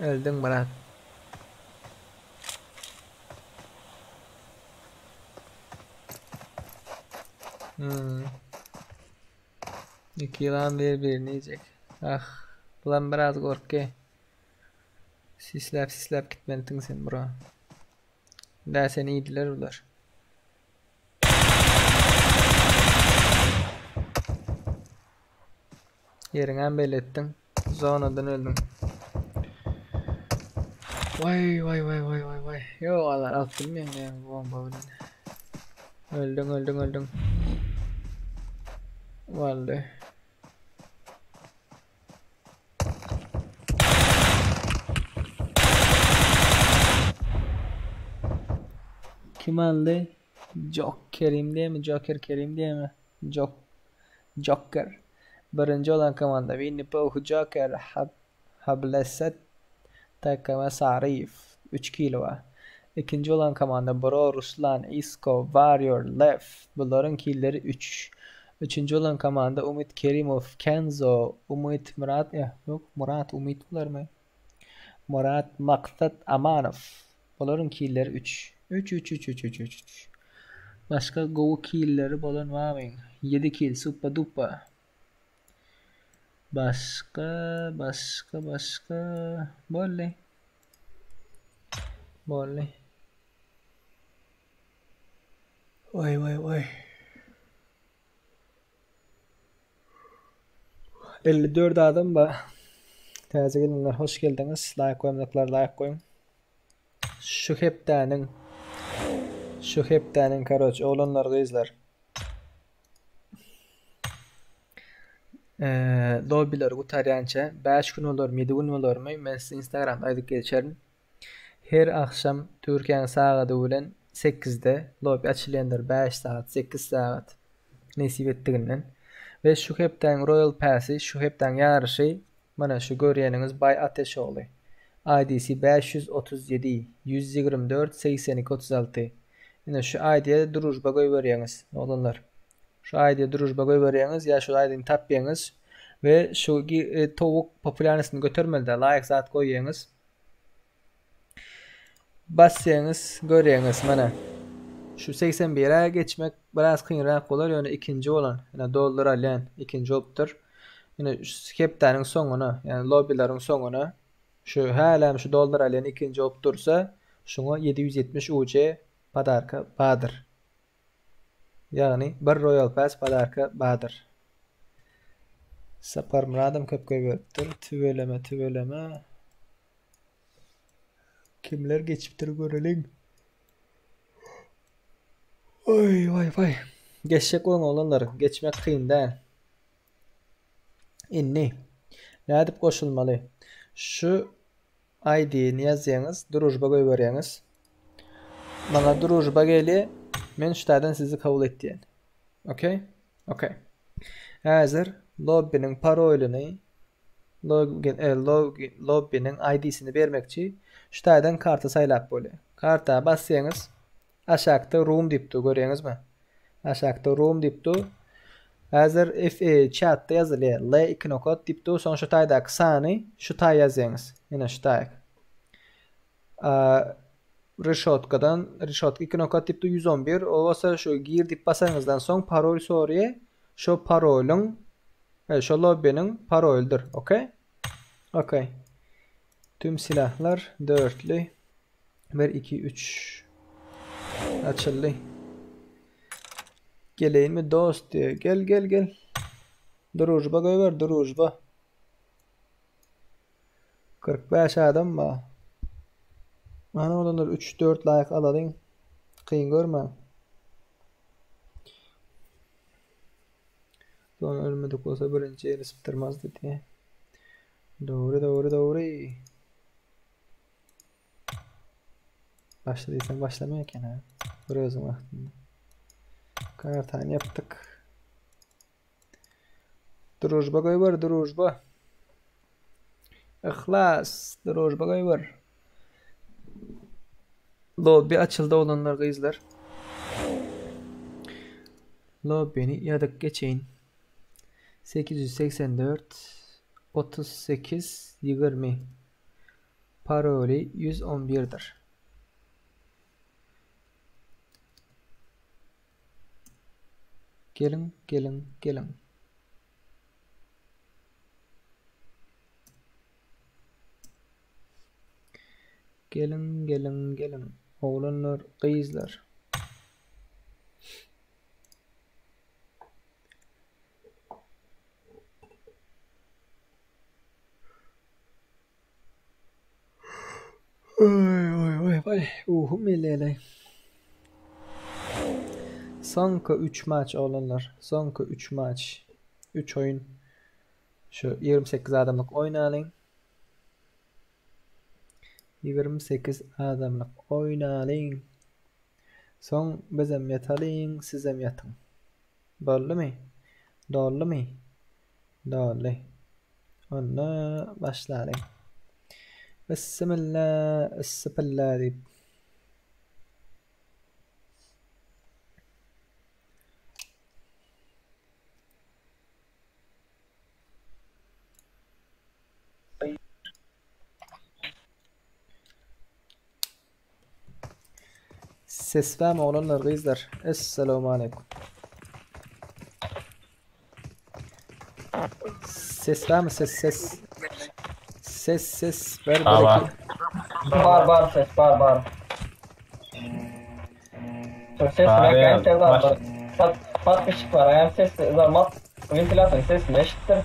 Öldüň brat. Hmm. Iki ýylan bir-birini iýjek. Ah, bulam biraz gorky. Sisläp sisläp gitmelidiň sen bro. Dä seni iýdiler bular. Ýeriňem belli etdiň. Zonadan öldüň. Waý waý waý waý waý waý. Ýok alar alyp bilmeýän näme bomba bilen. Öldüň öldüň öldüň. Boldy. Kim aldy? Jok Kerim diýemi? Joker Kerim diýemi? Jok Joker. Birinji bolan komanda Winnie Pooh Joker Hab Hableset TKM Saryýew 3 kilo bar. Ikinji bolan komanda Bro Ruslan Isko Warrior Lef bularyň killeri 3. Üçünji bolan komanda Umyt Kerimow Kenzo Umyt Murat ýa ýok Murat Umyt bularmy? Murat Maksat Amanow bularyň killeri 3. 3 3 3 3 3 3 3. Başga gowy killeri bolan barmy? 7 kil suppa duppa. Başga başga başga boldy. Boldy. Waý waý waý. 54 adam bar. Täze gelenler hoş geldiňiz. Like goýmaklar like goýuň. Şu hepdäniň şu hepdäniň karoç oglanlar gyzlar. Eee lobbyleri gutarýança 5 gün bolarmy 7 gün bolarmy men size Instagramda aýdyp geçerin. Her akşam Türkiýäniň sagady bilen 8-de lobby açylýandyr 5 sagat 8 sagat nesip etdiginden. We şu hepdäniň Royal Pass'i şu hepdäniň ýaryşy mana şu görýäniňiz Bay Ateşogly. IDC 537 124 82 36. Ine şu ID'ye družba goýberýäňiz oglanlar. Şu ID'ye družba goýberýäňiz ýa şu ID'ni tapýaňyz we şu e, towuk populýarnysyny götermeli-de like zat goýýaňyz. Basýaňyz, görýäňiz mana. Şu 81-e geçmek biraz kynrak bolar, ýöne ikinji bolan, ýöne dollar alýan ikinji bolupdyr. Ýöne şu hepdäniň soňuna, ýagny lobbileriň soňuna şu hälem şu dollar alýan ikinji bolup dursa, şuňa 770 UC podarka bardyr. Ýagny bir Royal Pass podarka bardyr. Saparmyradam köp goýberipdir. Tüweleme, tüweleme. Kimler geçipdir göreliň. Oý, waý, waý. Geçjek boluň oglanlar, geçmek kyn däl. Indi nädip goşulmaly? Şu ID-ni ýazýaňyz, družba goýberýäňiz. Maňa družba gelýär. Men şu taýdan sizi kabul etýän. Okey? Okey. Häzir lobbiniň parolyny login e, login lobbiniň ID-sini bermekçi. Şu taýdan karta saýlap bolýar. Karta basýaňyz, aşakda room diýip dur, görýäňizmi? Aşakda room diýip dur. Häzir F e, chatda ýazylýar. L 2 nokat diýip dur. Soň şu taýdaky sany şu taý ýazýaňyz. Ýene şu taý. Rişotkadan rişotka 2 nokat diýip dur 111. O bolsa şu gir diýip basanyňyzdan soň parol soraýar. Şo parolyň e, şo lobbiniň parolydyr. Okey? Okey. Tüm silahlar dörtlü. 1 2 3 Açyldy. Geleýinmi dost diýe. Gel gel gel. Družba goýber, družba. 45 adam bar. Mana olanlar 3-4 like alalyň. Kyn görmäň. Don ölmedik bolsa birinji ýeri sypdyrmazdy diýe. Dogry dogry dogry. Başla diýseň başlamaýar eken ha. Bir özüň wagtynda. Kartany ýapdyk. Družba goýber, družba. Yhlas, družba goýber. Lobby açyldy oglanlar, gyzlar. Lobbyni ýazyp geçeýin. 884 38 20 Paroly 111-dir. Geliň, geliň, geliň. Geliň, geliň, geliň. Oglanlar, gyzlar. Oý oý oý oý uhum elele. Soňky 3 maç oglanlar. Soňky 3 maç. 3 oýun. Şu 28 adamlyk oýnalyň. 28 adamlyk oýnalyň. Soň bizem ýatalyň, sizem ýatyň. Boldumy? Doldumy? Doldy. Onda başlalyň. Bissimilla, issipilla diýip. Ses barmy oglanlar gyzlar? Essalamu aleýkum. Ses barmy ses ses. Ses ses ver bir Bar, iki. Bar bar ses bar bar. Ses Bar belki ya, hem ses baş- var. Pat pat ışık var hem ses zaman ventilatör sesini eşittir.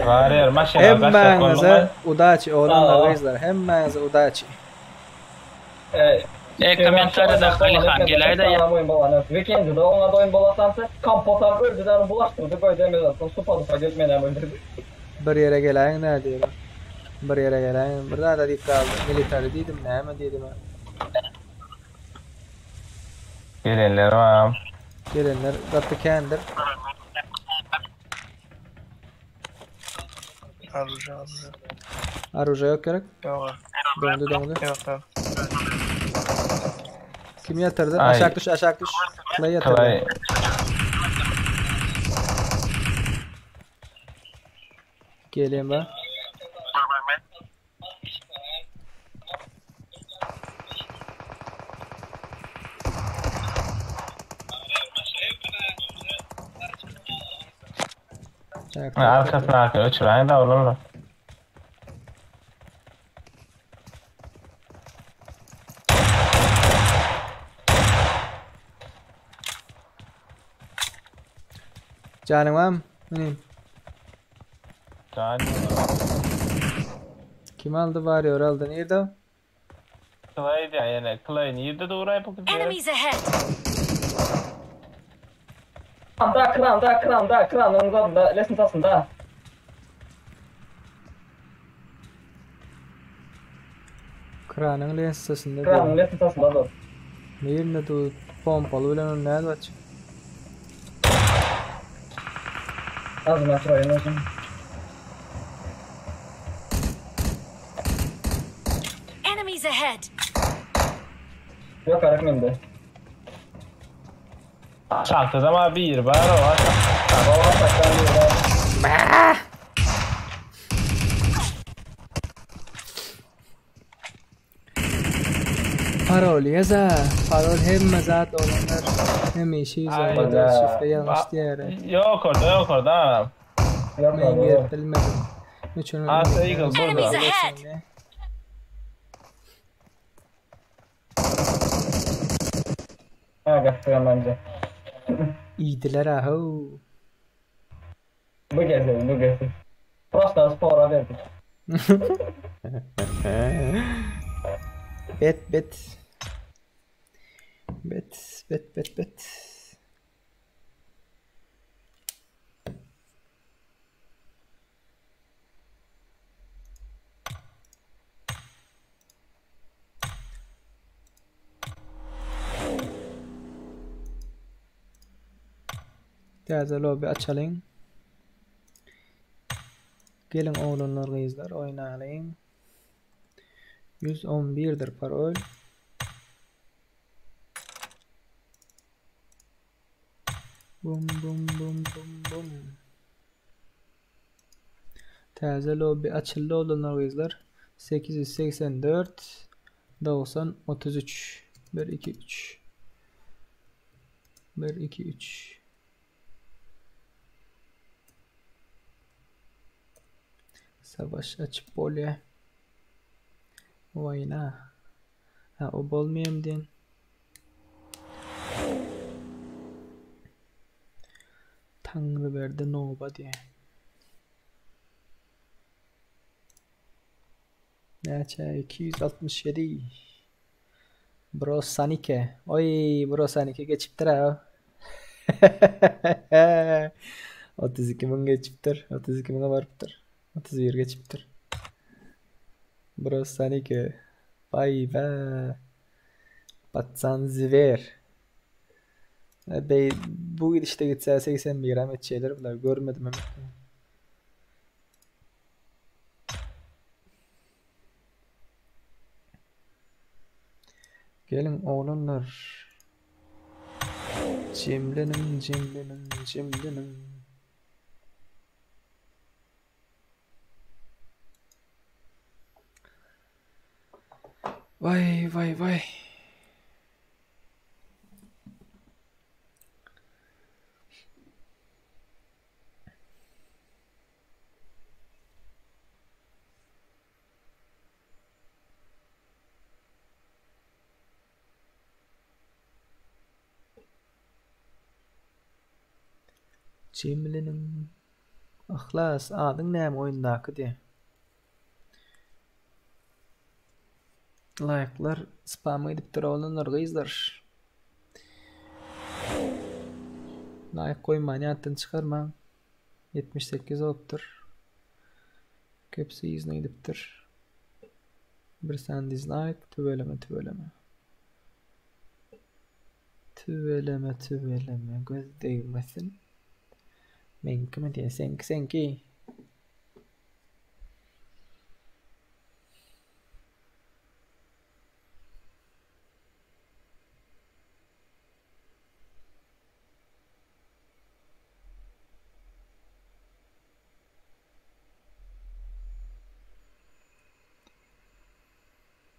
Var ýer maşyna daşak Hemmäňize bolduňmy? udaçi oglanlar Aa. gyzlar. Hemmäňize udaçi. Ee, E, kommentariyada Alihan geläýde ýa. Oyun balanı. Weekend'de ona da oyun balasansa kamp atar öldü de bulaştırdı koydu emez atın su padufa gelmeden öldürdü. Bir ýere geläýiň nä diýip. Bir ýere geläýiň. Bir zada diýip galdy. Military diýdim, näme diýdim. Gelenler var. Gelenler gaty kändir. Aruja aruja. Aruja ýok gerek. Yok Dondu dondu. yok yok. Kim ýatyrdy? Aý. Aşak düş, aşak düş. Clay ýatyrdy. Clay. Gelýän ba. Tak, tak, tak, tak. Arkasyna arkaya öçüräýin da oglanlar. Janyň barmy? Inim. Can. Kim aldy Warrior aldy. Nirde o? Clay diýä ýene. Clay nirde duraý bu kız? Enemies ahead! Kranda kranda kranda kranın zadında lesnitasında. Kranyň lensasynda Kranın dur. lesnitasında dur. Nirde dur? Pompaly bilen onu nädip açyp? Az metro oyun olsun. Enemies ahead! Yok arak mindi. Çakta da bir var o. Baba saklan bir daha. Parol ýaza. Parol hemme zat oglanlar. Hemişe Aý, 114 da. şifre ýalňyş diýär. Yok orada yok orada anam. Yok Men abi. girip bilmedim. Üçünü Asa Eagle burada. Enemies ahead! Ha göstereyim bence. İydiler aho. Bu gezi bu gezi. Prosta spora verdik. Bet bet. Bet bet bet bet. Täze lobby açalyň. Geliň oglanlar gyzlar oýnalyň. 111-dir parol. Bum bum bum bum bum. Täze lobby açyldy oglanlar gyzlar. 884 90 33 1 2 3 1 2 3 Savaş açyp bolýa. Oýna. Ha, o bolmaýam diýen. Taňryberdi noba diýen. Näçe? 267. Bro Sanike. Oý, Bro Sanike geçipdir ha. 32 müň geçipdir. 32 müňe barypdyr. 31 geçipdir. Bro Sanike. Vay be. Patsan zwer. Bey, bu gidişde gitse 81 hem etjeler bular. Görmedim hem. Geliň oglanlar. Jemleniň, jemleniň, jemleniň. Vay vay vay. Jemleniň. Yhlas, adyň näme oýundaky diýe. Laýklar spam edip dur oglanlar gyzlar. Laýk goýman ýatdan çykarmaň. 78 bolupdyr. Köpüsi yzyna gidipdir. Bir sany dislike, tüweleme tüweleme. Tüweleme tüweleme göz degmesin. Meňkimi diýe, seňki seňki.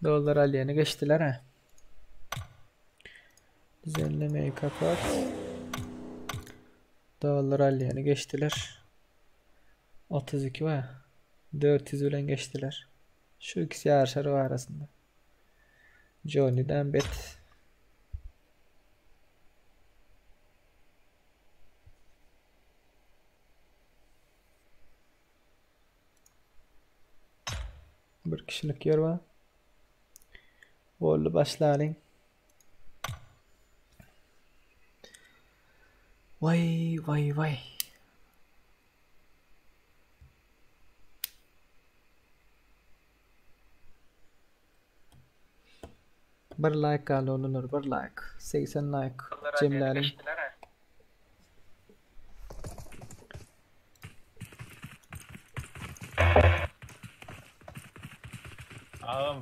Dollar alýany geçdiler ha. Düzenlemeyi kapat. Dollar alýany geçdiler. 32 we 400 bilen geçdiler. Şu ikisi ýaryşar arasynda. Johnny'den bet. Bir kişilik ýer bar. Boldy başlalyň. Vay vay vay. Bir like galdy oglanlar bir like. 80 like jemläliň. Agam.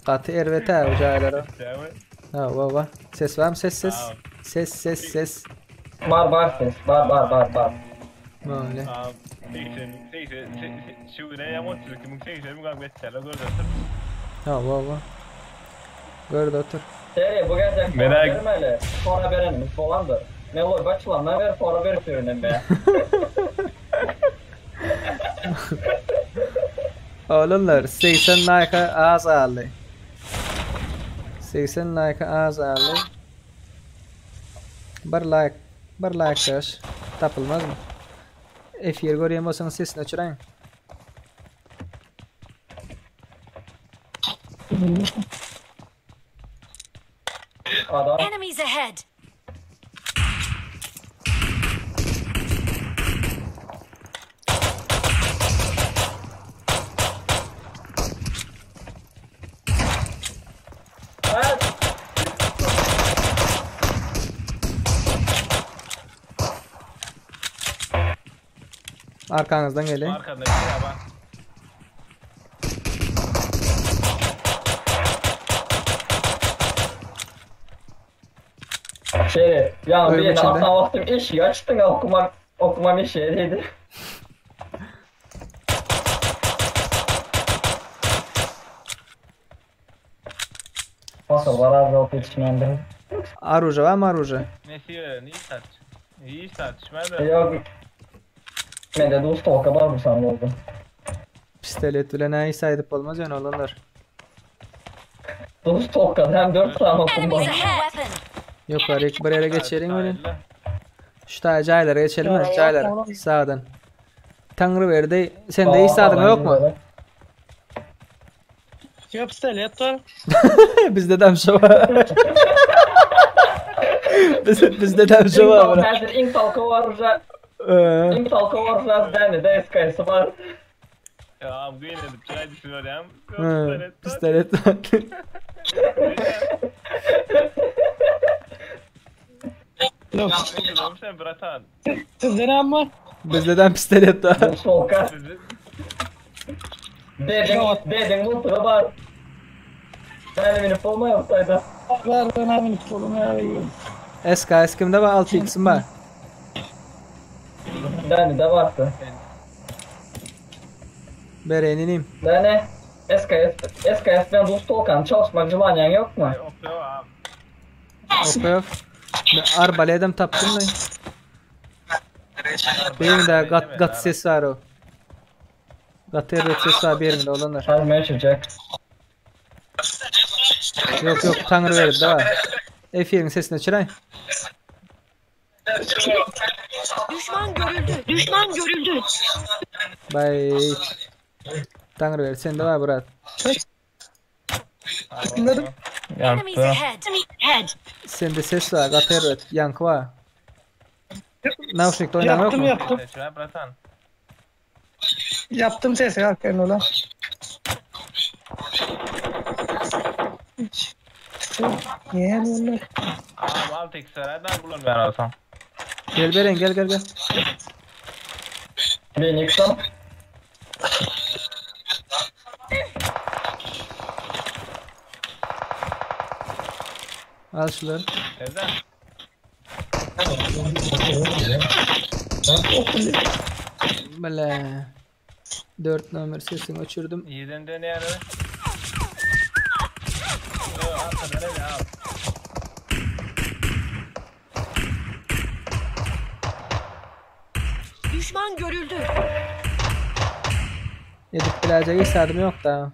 Gaty erbet ha bu jaýlara. Ha, wa wa. Ses barmy ses ses? Ses ses ses. Bar bar ses. Bar bar bar bar. Böyle. Agam 80 80 şu güne ýa 32 müň 80 müň geçýärler görde otur. Ha, wa wa. Görde otur. Seri bu gezek fora bermeli. Fora berenimiz bolandyr. Meloý başlandan beri fora berip ýörünem be. Oglanlar 80 like az galdy. 80 like az galdy. Bir like, bir like daş. Tapylmazmy? Efir görýän bolsaňyz sesini öçüräýiň. Adam. Enemies ahead. Arkaňyzdan gelýär. Arkada bir bak. Şeýle, ýa Öýüň bir içinde. atan wagtym eşiği açdyň okumam okumam eşiği diýdi. Nasıl var az olup yetişmeyendir. Aruja var mı aruja? Nesi veren iyi tartış. İyi tartışma da. Yok. Men de dost tolka var mı sen oldu? Pistolet bilen näýse aýdyp bolmaz ýöne olanlar. Dost tolka hem 4 tane okum Enemies var. ahead! Weapon! Ýokary bir ýere geçelim welin. Şu taý jaýlara geçelim mi? Jaýlara. Sağdan. Taňry berdi. Sende hiç zadyň yok mu? Yok pistolet var. Bizde dem şu var. Biz, bizde dem şu var. bro. Häzir iň talka var uja. Ee, Iň talka var uja däne de SKS var. Ya bu yine de çay düşüyor ya. hı, Pistolet. Yok. Sen bratan. Sizde ne var? Bizde dem pistolet var. Dost tolka. Sizi Dedin, dedin multiga var. Däne minip bolmaý yapsaydı. Var ben abim oğlum ya. SKS kimde var? 6x'im var. Däne de vardı. Bereniniyim. Däne SKS SKS ben dost tolkan çalışmak желаниең yok mu? okuyor abi. Okuyor. Arbaledem tapdym da. Benim de gat gat ses var o. Gat erbet ses var birinde olanlar. Hadi meşecek. Yok yok Taňry berip de var. Efirin sesini açıray. Düşman görüldü! Düşman görüldü! Bay. Taňry berip sende var Murat. Anladım. Enemies ahead! Ahead! Sende ses var gat erbet yankı var. Naushnik'te oynayan yok Yaptım mu? yaptım. Şuna bratan. Yaptım sesi hakikaten ulan. Niye bunlar? Abi alt eksilerden bulun ben alsam. Gel Beren gel gel gel. Ben yıksam. Al şuları. Neden? Bele. 4 nomer sesini öçürdüm. Yerden dönüyor. Yok arkada ne abi? Düşman görüldü! Edip bilecek istedim yok da.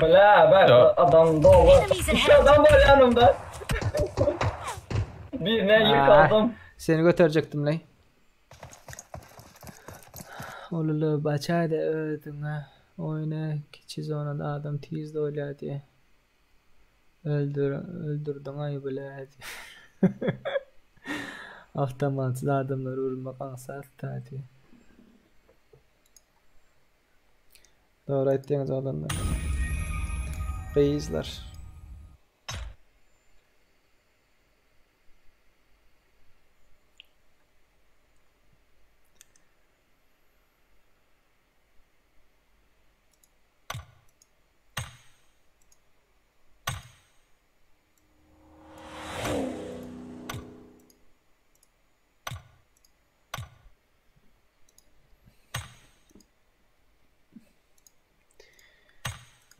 Bla ben Ya. adam dolu. Enemies İki ahead. adam var yanımda. Birine Ah. yıkaldım. Seni götürecektim ley. Olulu baçaydı öldün ha. Oyna kiçi zonada adam tiz de oyla diye. Öldür, öldürdün ay bile diye. Avtomatsız adamlar vurmak ansat da diye. Doğru aytdınız adamlar. Beyizler.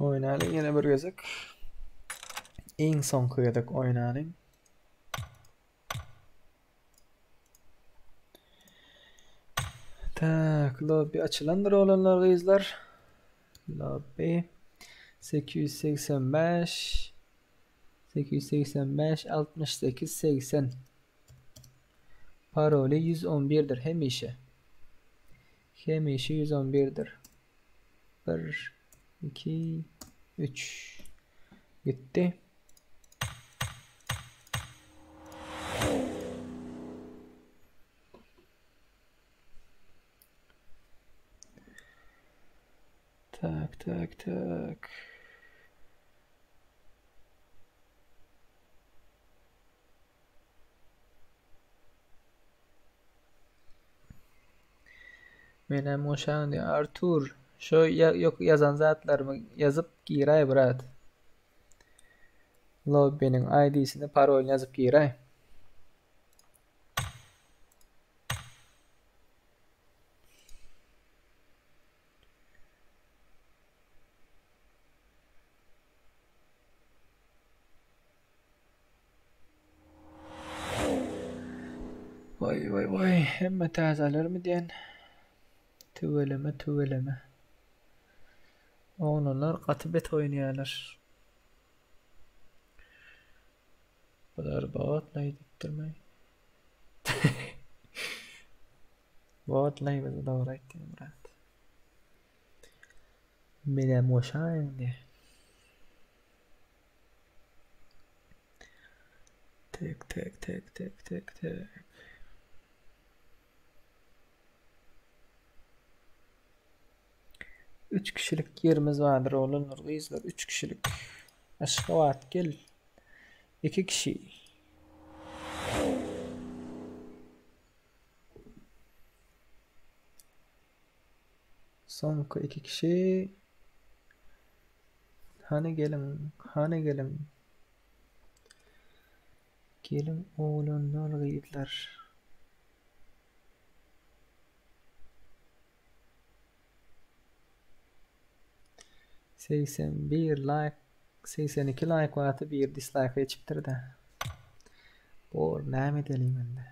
Oýnalyň ýene bir gezek. Iň soňky gezek oýnalyň. Tak, lobby açylandyr olanlar gyzlar. Lobby 885 885 68 80 Paroli 111'dir hemişe. Hemişe 111'dir. 1 2 3 Gitti. Tak tak tak. Menem goşaň diýýär. Artur, şo ýok ýazan zatlarymy ýazyp giräý brat. Lobbiniň ID-sini, parolyny ýazyp giräý. Waý waý waý hemme täzelermi diýen. Tüweleme tüweleme. Oglanlar gaty bet oýnaýarlar. Bular botlaý diýipdirmi? Botlaý bizi dogry aýtdyň brat. Menem goşaýyň diýe. Tek tek tek tek tek tek. Üç kişilik ýerimiz bardyr oglanlar gyzlar üç kişilik. Aşgabat gel. Iki kişi. Soňky iki kişi. Hany geliň, hany geliň. Geliň oglanlar, gyzlar. 81 laýk, 82 laýk wagty bir dislaýk geçipdir-de. Bor, näme edeliň indi?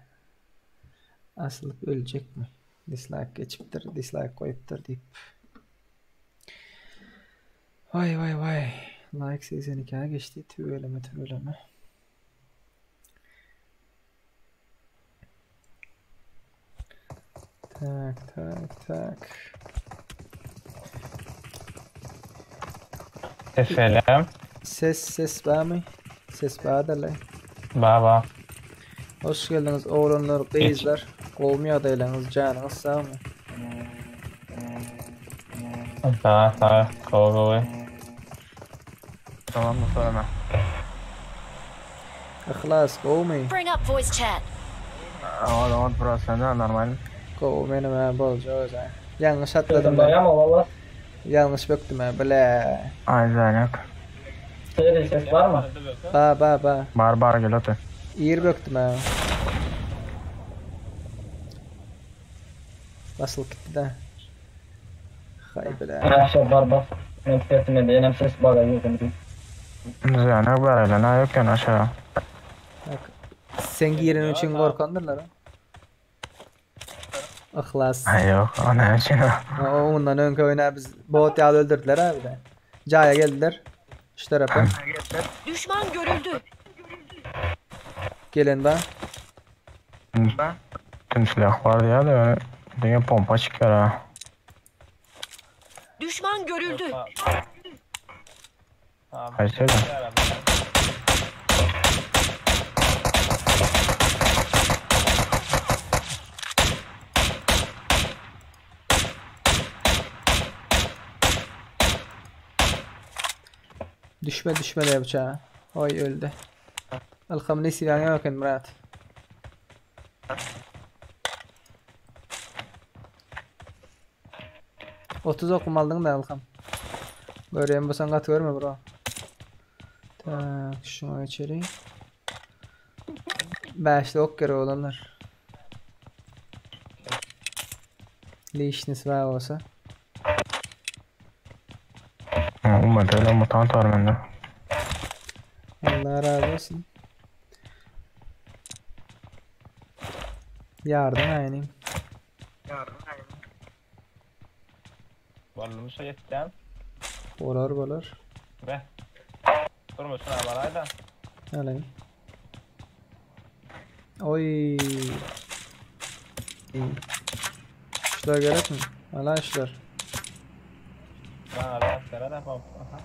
Asylyp öljekmi? Dislaýk geçipdir, dislaýk goýupdyr diýip. Waý waý waý. Laýk 82-ä geçdi. Tüweleme tüweleme. Tak tak tak. Selam. Ses ses barmy? Ses bardyr. Baba. Hoş geldiňiz oglanlar, gyzlar. Gowmy ýagdaýlaryňyz, janyňyz sagmy? Sag sag. Gowy gowy. Tamam mı sorama. Yhlas gowmy? Bring up voice chat. Awa awa burası normal. Gowy menem hä boljak özä. Ýalňyş atladym Sesim ben. barýarmy valla? Ýalňyş bökdüm hä bile. Ay zayak. Seri ses var mı? Ba ba ba. Bar bar gel otur. Ir bökdüm hä. Basılıp gitdi de. Hay bile. Ha şey var bas. Benim sesim de benim ses var girdim. Zayak var hele ne yok yani aşağı. Bak. Sen giren üçin gorkandyrlar ha. Yhlas. Ay yok o ne için o. Ondan öňki oýna biz bot ýaly öldürdüler abi de. Jaya geldiler. Şu tarafa. Düşman görüldü. Gelen ba. Tüm silah vardı ya da Dünya pompa çıkıyor ha. Düşman görüldü. Hayır söyle. Düşme düşme de bıçağa. Oy öldü. Alkam ne silahı yok Murat. 30 okum aldın da Alkam. Göreyim bu sen kat görme bro. Tak şuna geçelim. Beşli ok gerek olanlar. Lişnis var olsa. Olmadı öyle mutant var bende. Allah razı olsun. Yardım aynen. Bolmuş ýetden. Bolar bolar. Be. Durmuşuna barayda. Alayım. Oy. Şular gerek mi? Ala şular. Bana da sera da pompa. Aha.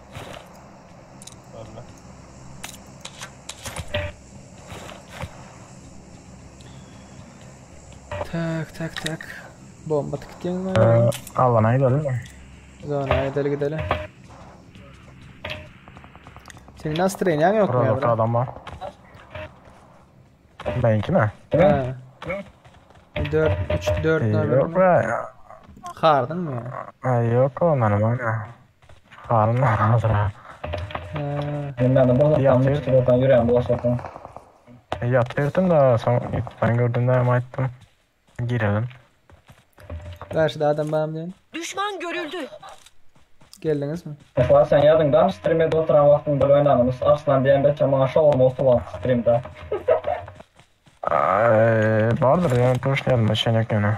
Boldy. Tak tak tak. Bomba tıktın mı? Ee, Alana gidelim mi? Zona gidelim gidelim. Senin nasıl trenin yok mu ya Burada bro? adam var. Benimki mi? Ha. 4 3 4 Ee, Yok nöbet. be. Çykardyňmy? Aý ýok o normalno. Halym bar hazir. Hä. Men de bir zatdan Ýatyr. müşderilerden ýüregim bulaşasyn. Ýatyrdym da soň ýutdan gördüm de aýtdym. Girelim. Garşyda adam barmy diýen? Düşman görüldü. Geldiňizmi? Mesela sen ýadyňdamy strimde oturan wagtyň bir oýnanymyz Arslan diýen beçe maňa şaurma oturan strimde. Aý, bardyr ýa toşny ýadyma düşen ýok ýöne.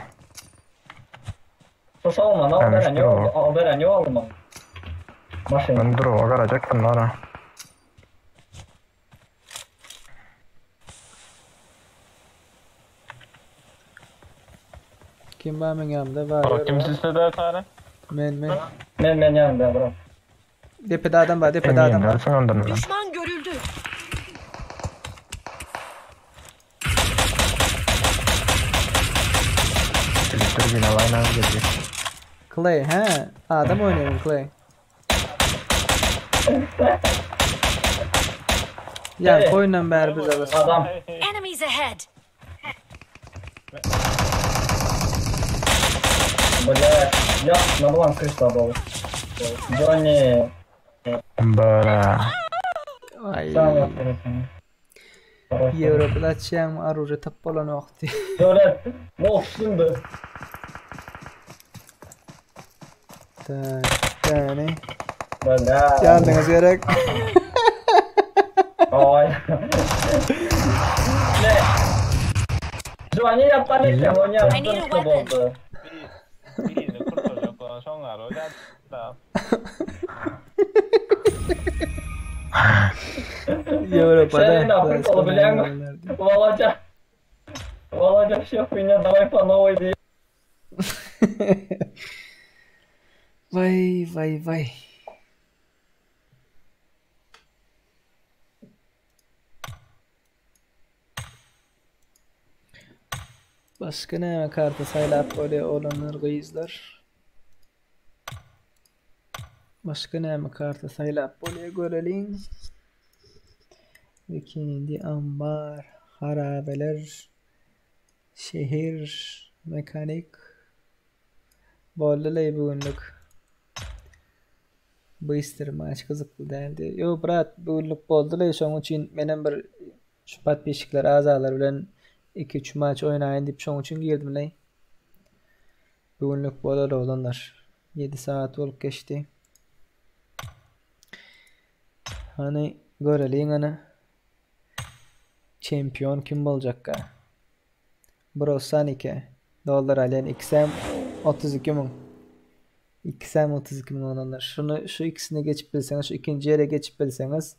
Şu şaurmany al beren ýok, al beren ýok alman. Maşyn. Ben duruma garajakdym ara. Kim bar meň ýanymda? Bar. Kim sizde de tane? Men men. Men men ýanymda bro. Depede adam bar, depede adam bar. Düşman görüldü. Clay, he. Adam oýnaýan Clay. Ýa oýundan bäri biz alas. Adam. Enemies ahead. Bля, ýa na bulan kryşa bol. Johnny. Bra. Ay. Sen ýatyrsyň. Ýewropada açýan oruje tap bolan wagty. Döwlet, bolsundy. Tak, yani. Bля. Ýardyňyz gerek. Ay. Ne? Johnny ýatdan eken, o I need a ýatdan weapon. boldy. Birini kurtaracak olan şonlar o da. Ýewropada. Sen Afrikaly bilýäňmi? Володя. Володя, все хуйня, давай по новой diýip. Vay vay vay. Başga näme karta saýlap bolýar oglanlar, gyzlar? Başga näme karta saýlap bolýar göreliň. Bikindi, ambar, harabeler, şehir, mekanik. Boldy-laý bu günlük. Bystr maç gyzykly däldi. Ýo brat, bu günlük boldy-laý şoň üçin menem bir şu podpisçikler azalar bilen 2-3 maç oýnaýyn diýip şoň üçin girdim-laý. Bu günlük bolar oglanlar. 7 saat bolup geçdi. Hany göreliň ana. Çempion kim boljakka? Brosanike. Dollar alýan ikisem 32 müň. Ikisem 32 müň oglanlar. Şunu şu ikisini geçip bilseňiz, şu ikinji ýere geçip bilseňiz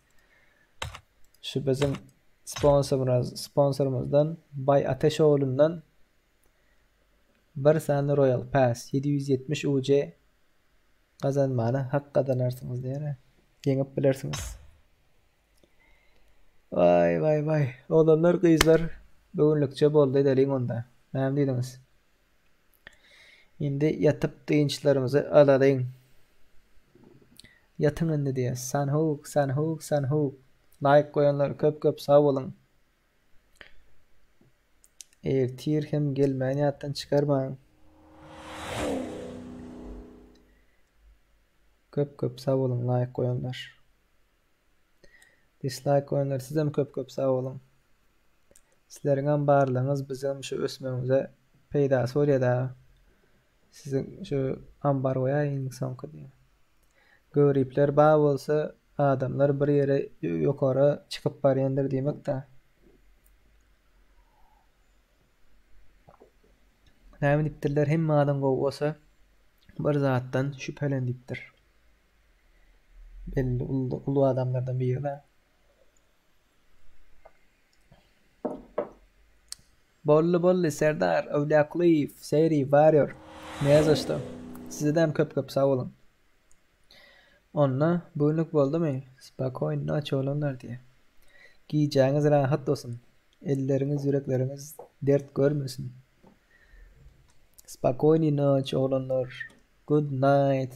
şu biziň sponsorymyz sponsorymyzdan Bay Ateşoğlu'ndan bir sany Royal Pass 770 UC gazanmana hak gazanarsyňyz diýär. Ýeňip bilersiňiz. Vay vay vay. Oglanlar, gyzlar bu günlükçe boldy edeliň onda. Näme diýdiňiz? Indi ýatyp dynçlarymyzy alalyň. Ýatyň indi diýýär. Sanhuk, Sanhuk, Sanhuk. Like goýanlar köp köp sag boluň. Ertir hem gelmäni ýatdan çykarmaň. Köp köp sag boluň like goýanlar. Dislike goýanlar sizem köp köp sag boluň. Sizleriň hem barlygyňyz biziň şu ösmegimize peýdasy bolýar da. Siziň şu ambar goýaýyň soňky diýip. Göripler bar bolsa adamlar bir ýere ýokary çykyp barýandyr diýmek da. Näme diýipdirler? Hemme adam gowy bolsa bir zatdan şübhelen diýipdir. Belli uly adamlardan biri da. Bolly bolly Serdar Öwlýakulyýew Seri Warrior Näzaşda Sizedem köp köp sag boluň. Onda bu günlük boldumy? Spakoýn noç oglanlar diýýär. Gijäňiz rahat bolsun. Elleriňiz ýürekleriňiz dert görmesin. Spakoýny noç oglanlar. Good night.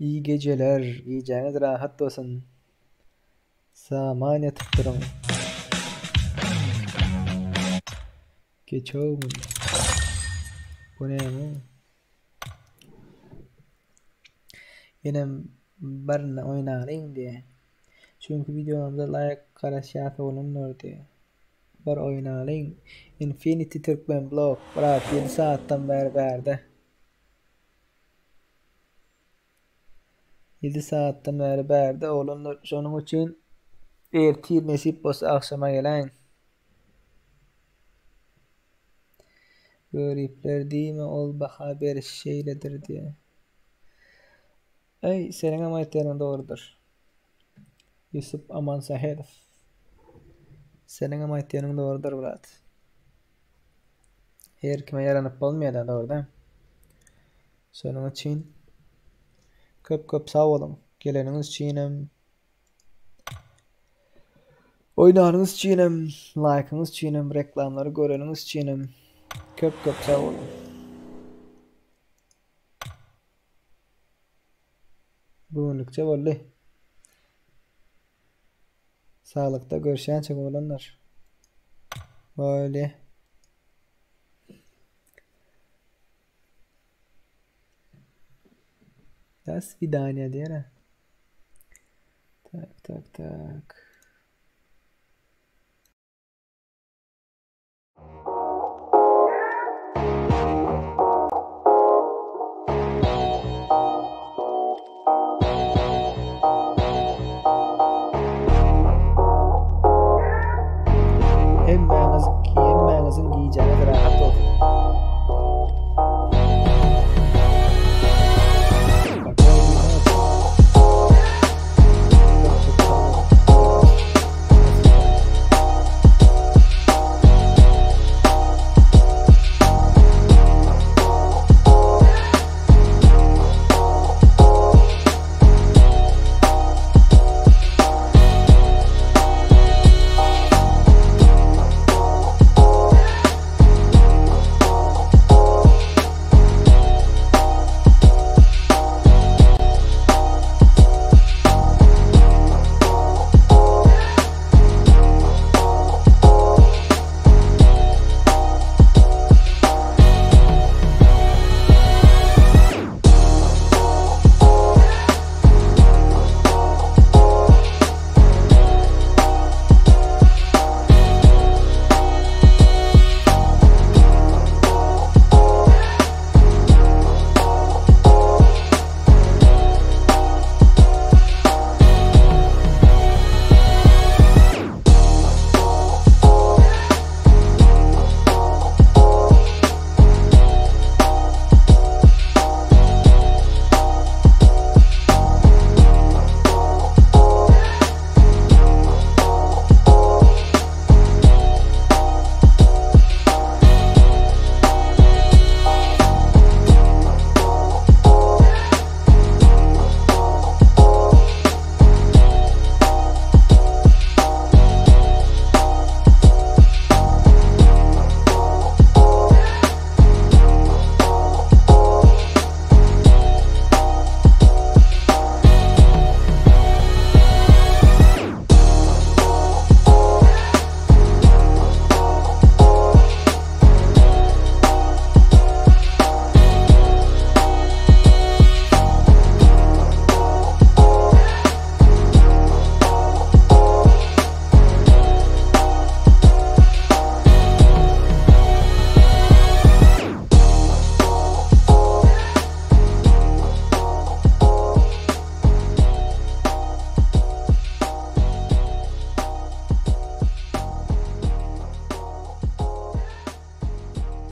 Iyi geceler. Gijäňiz rahat bolsun. Saman ýatyp duruň. Geçow. Bu näme? Ýenem birini oýnalyň diýýä. Çünki wideolarymyza laýk garaşýas oglanlar diýýä. Bir oýnalyň. Infinity Türkmen blog brat 7 sagatdan bäri bärde. 7 sagatdan bäri bärde oglanlar. Şonuň üçin ertir nesip bolsa agşama geläýiň. Göripler diýme ol baha beriş şeýledir diýe. Eý, seniňem aýtýanyň dogrudyr. Ýusup Amansähedow. Seniňem aýtýanyň dogrudyr, brat. Her kime ýaranyp bolmaýar-da, dogry däl. Şonuň üçin köp-köp sag boluň. Geleniňiz üçinem, Oýnanyňyz üçinem, laýkyňyz üçinem, reklamlary göreniňiz üçinem köp köp sag boluň. Bu günlükçe boldy. Saglykda görüşýänçä oglanlar. Boldy. Da swidanýa diýer. Tak tak tak.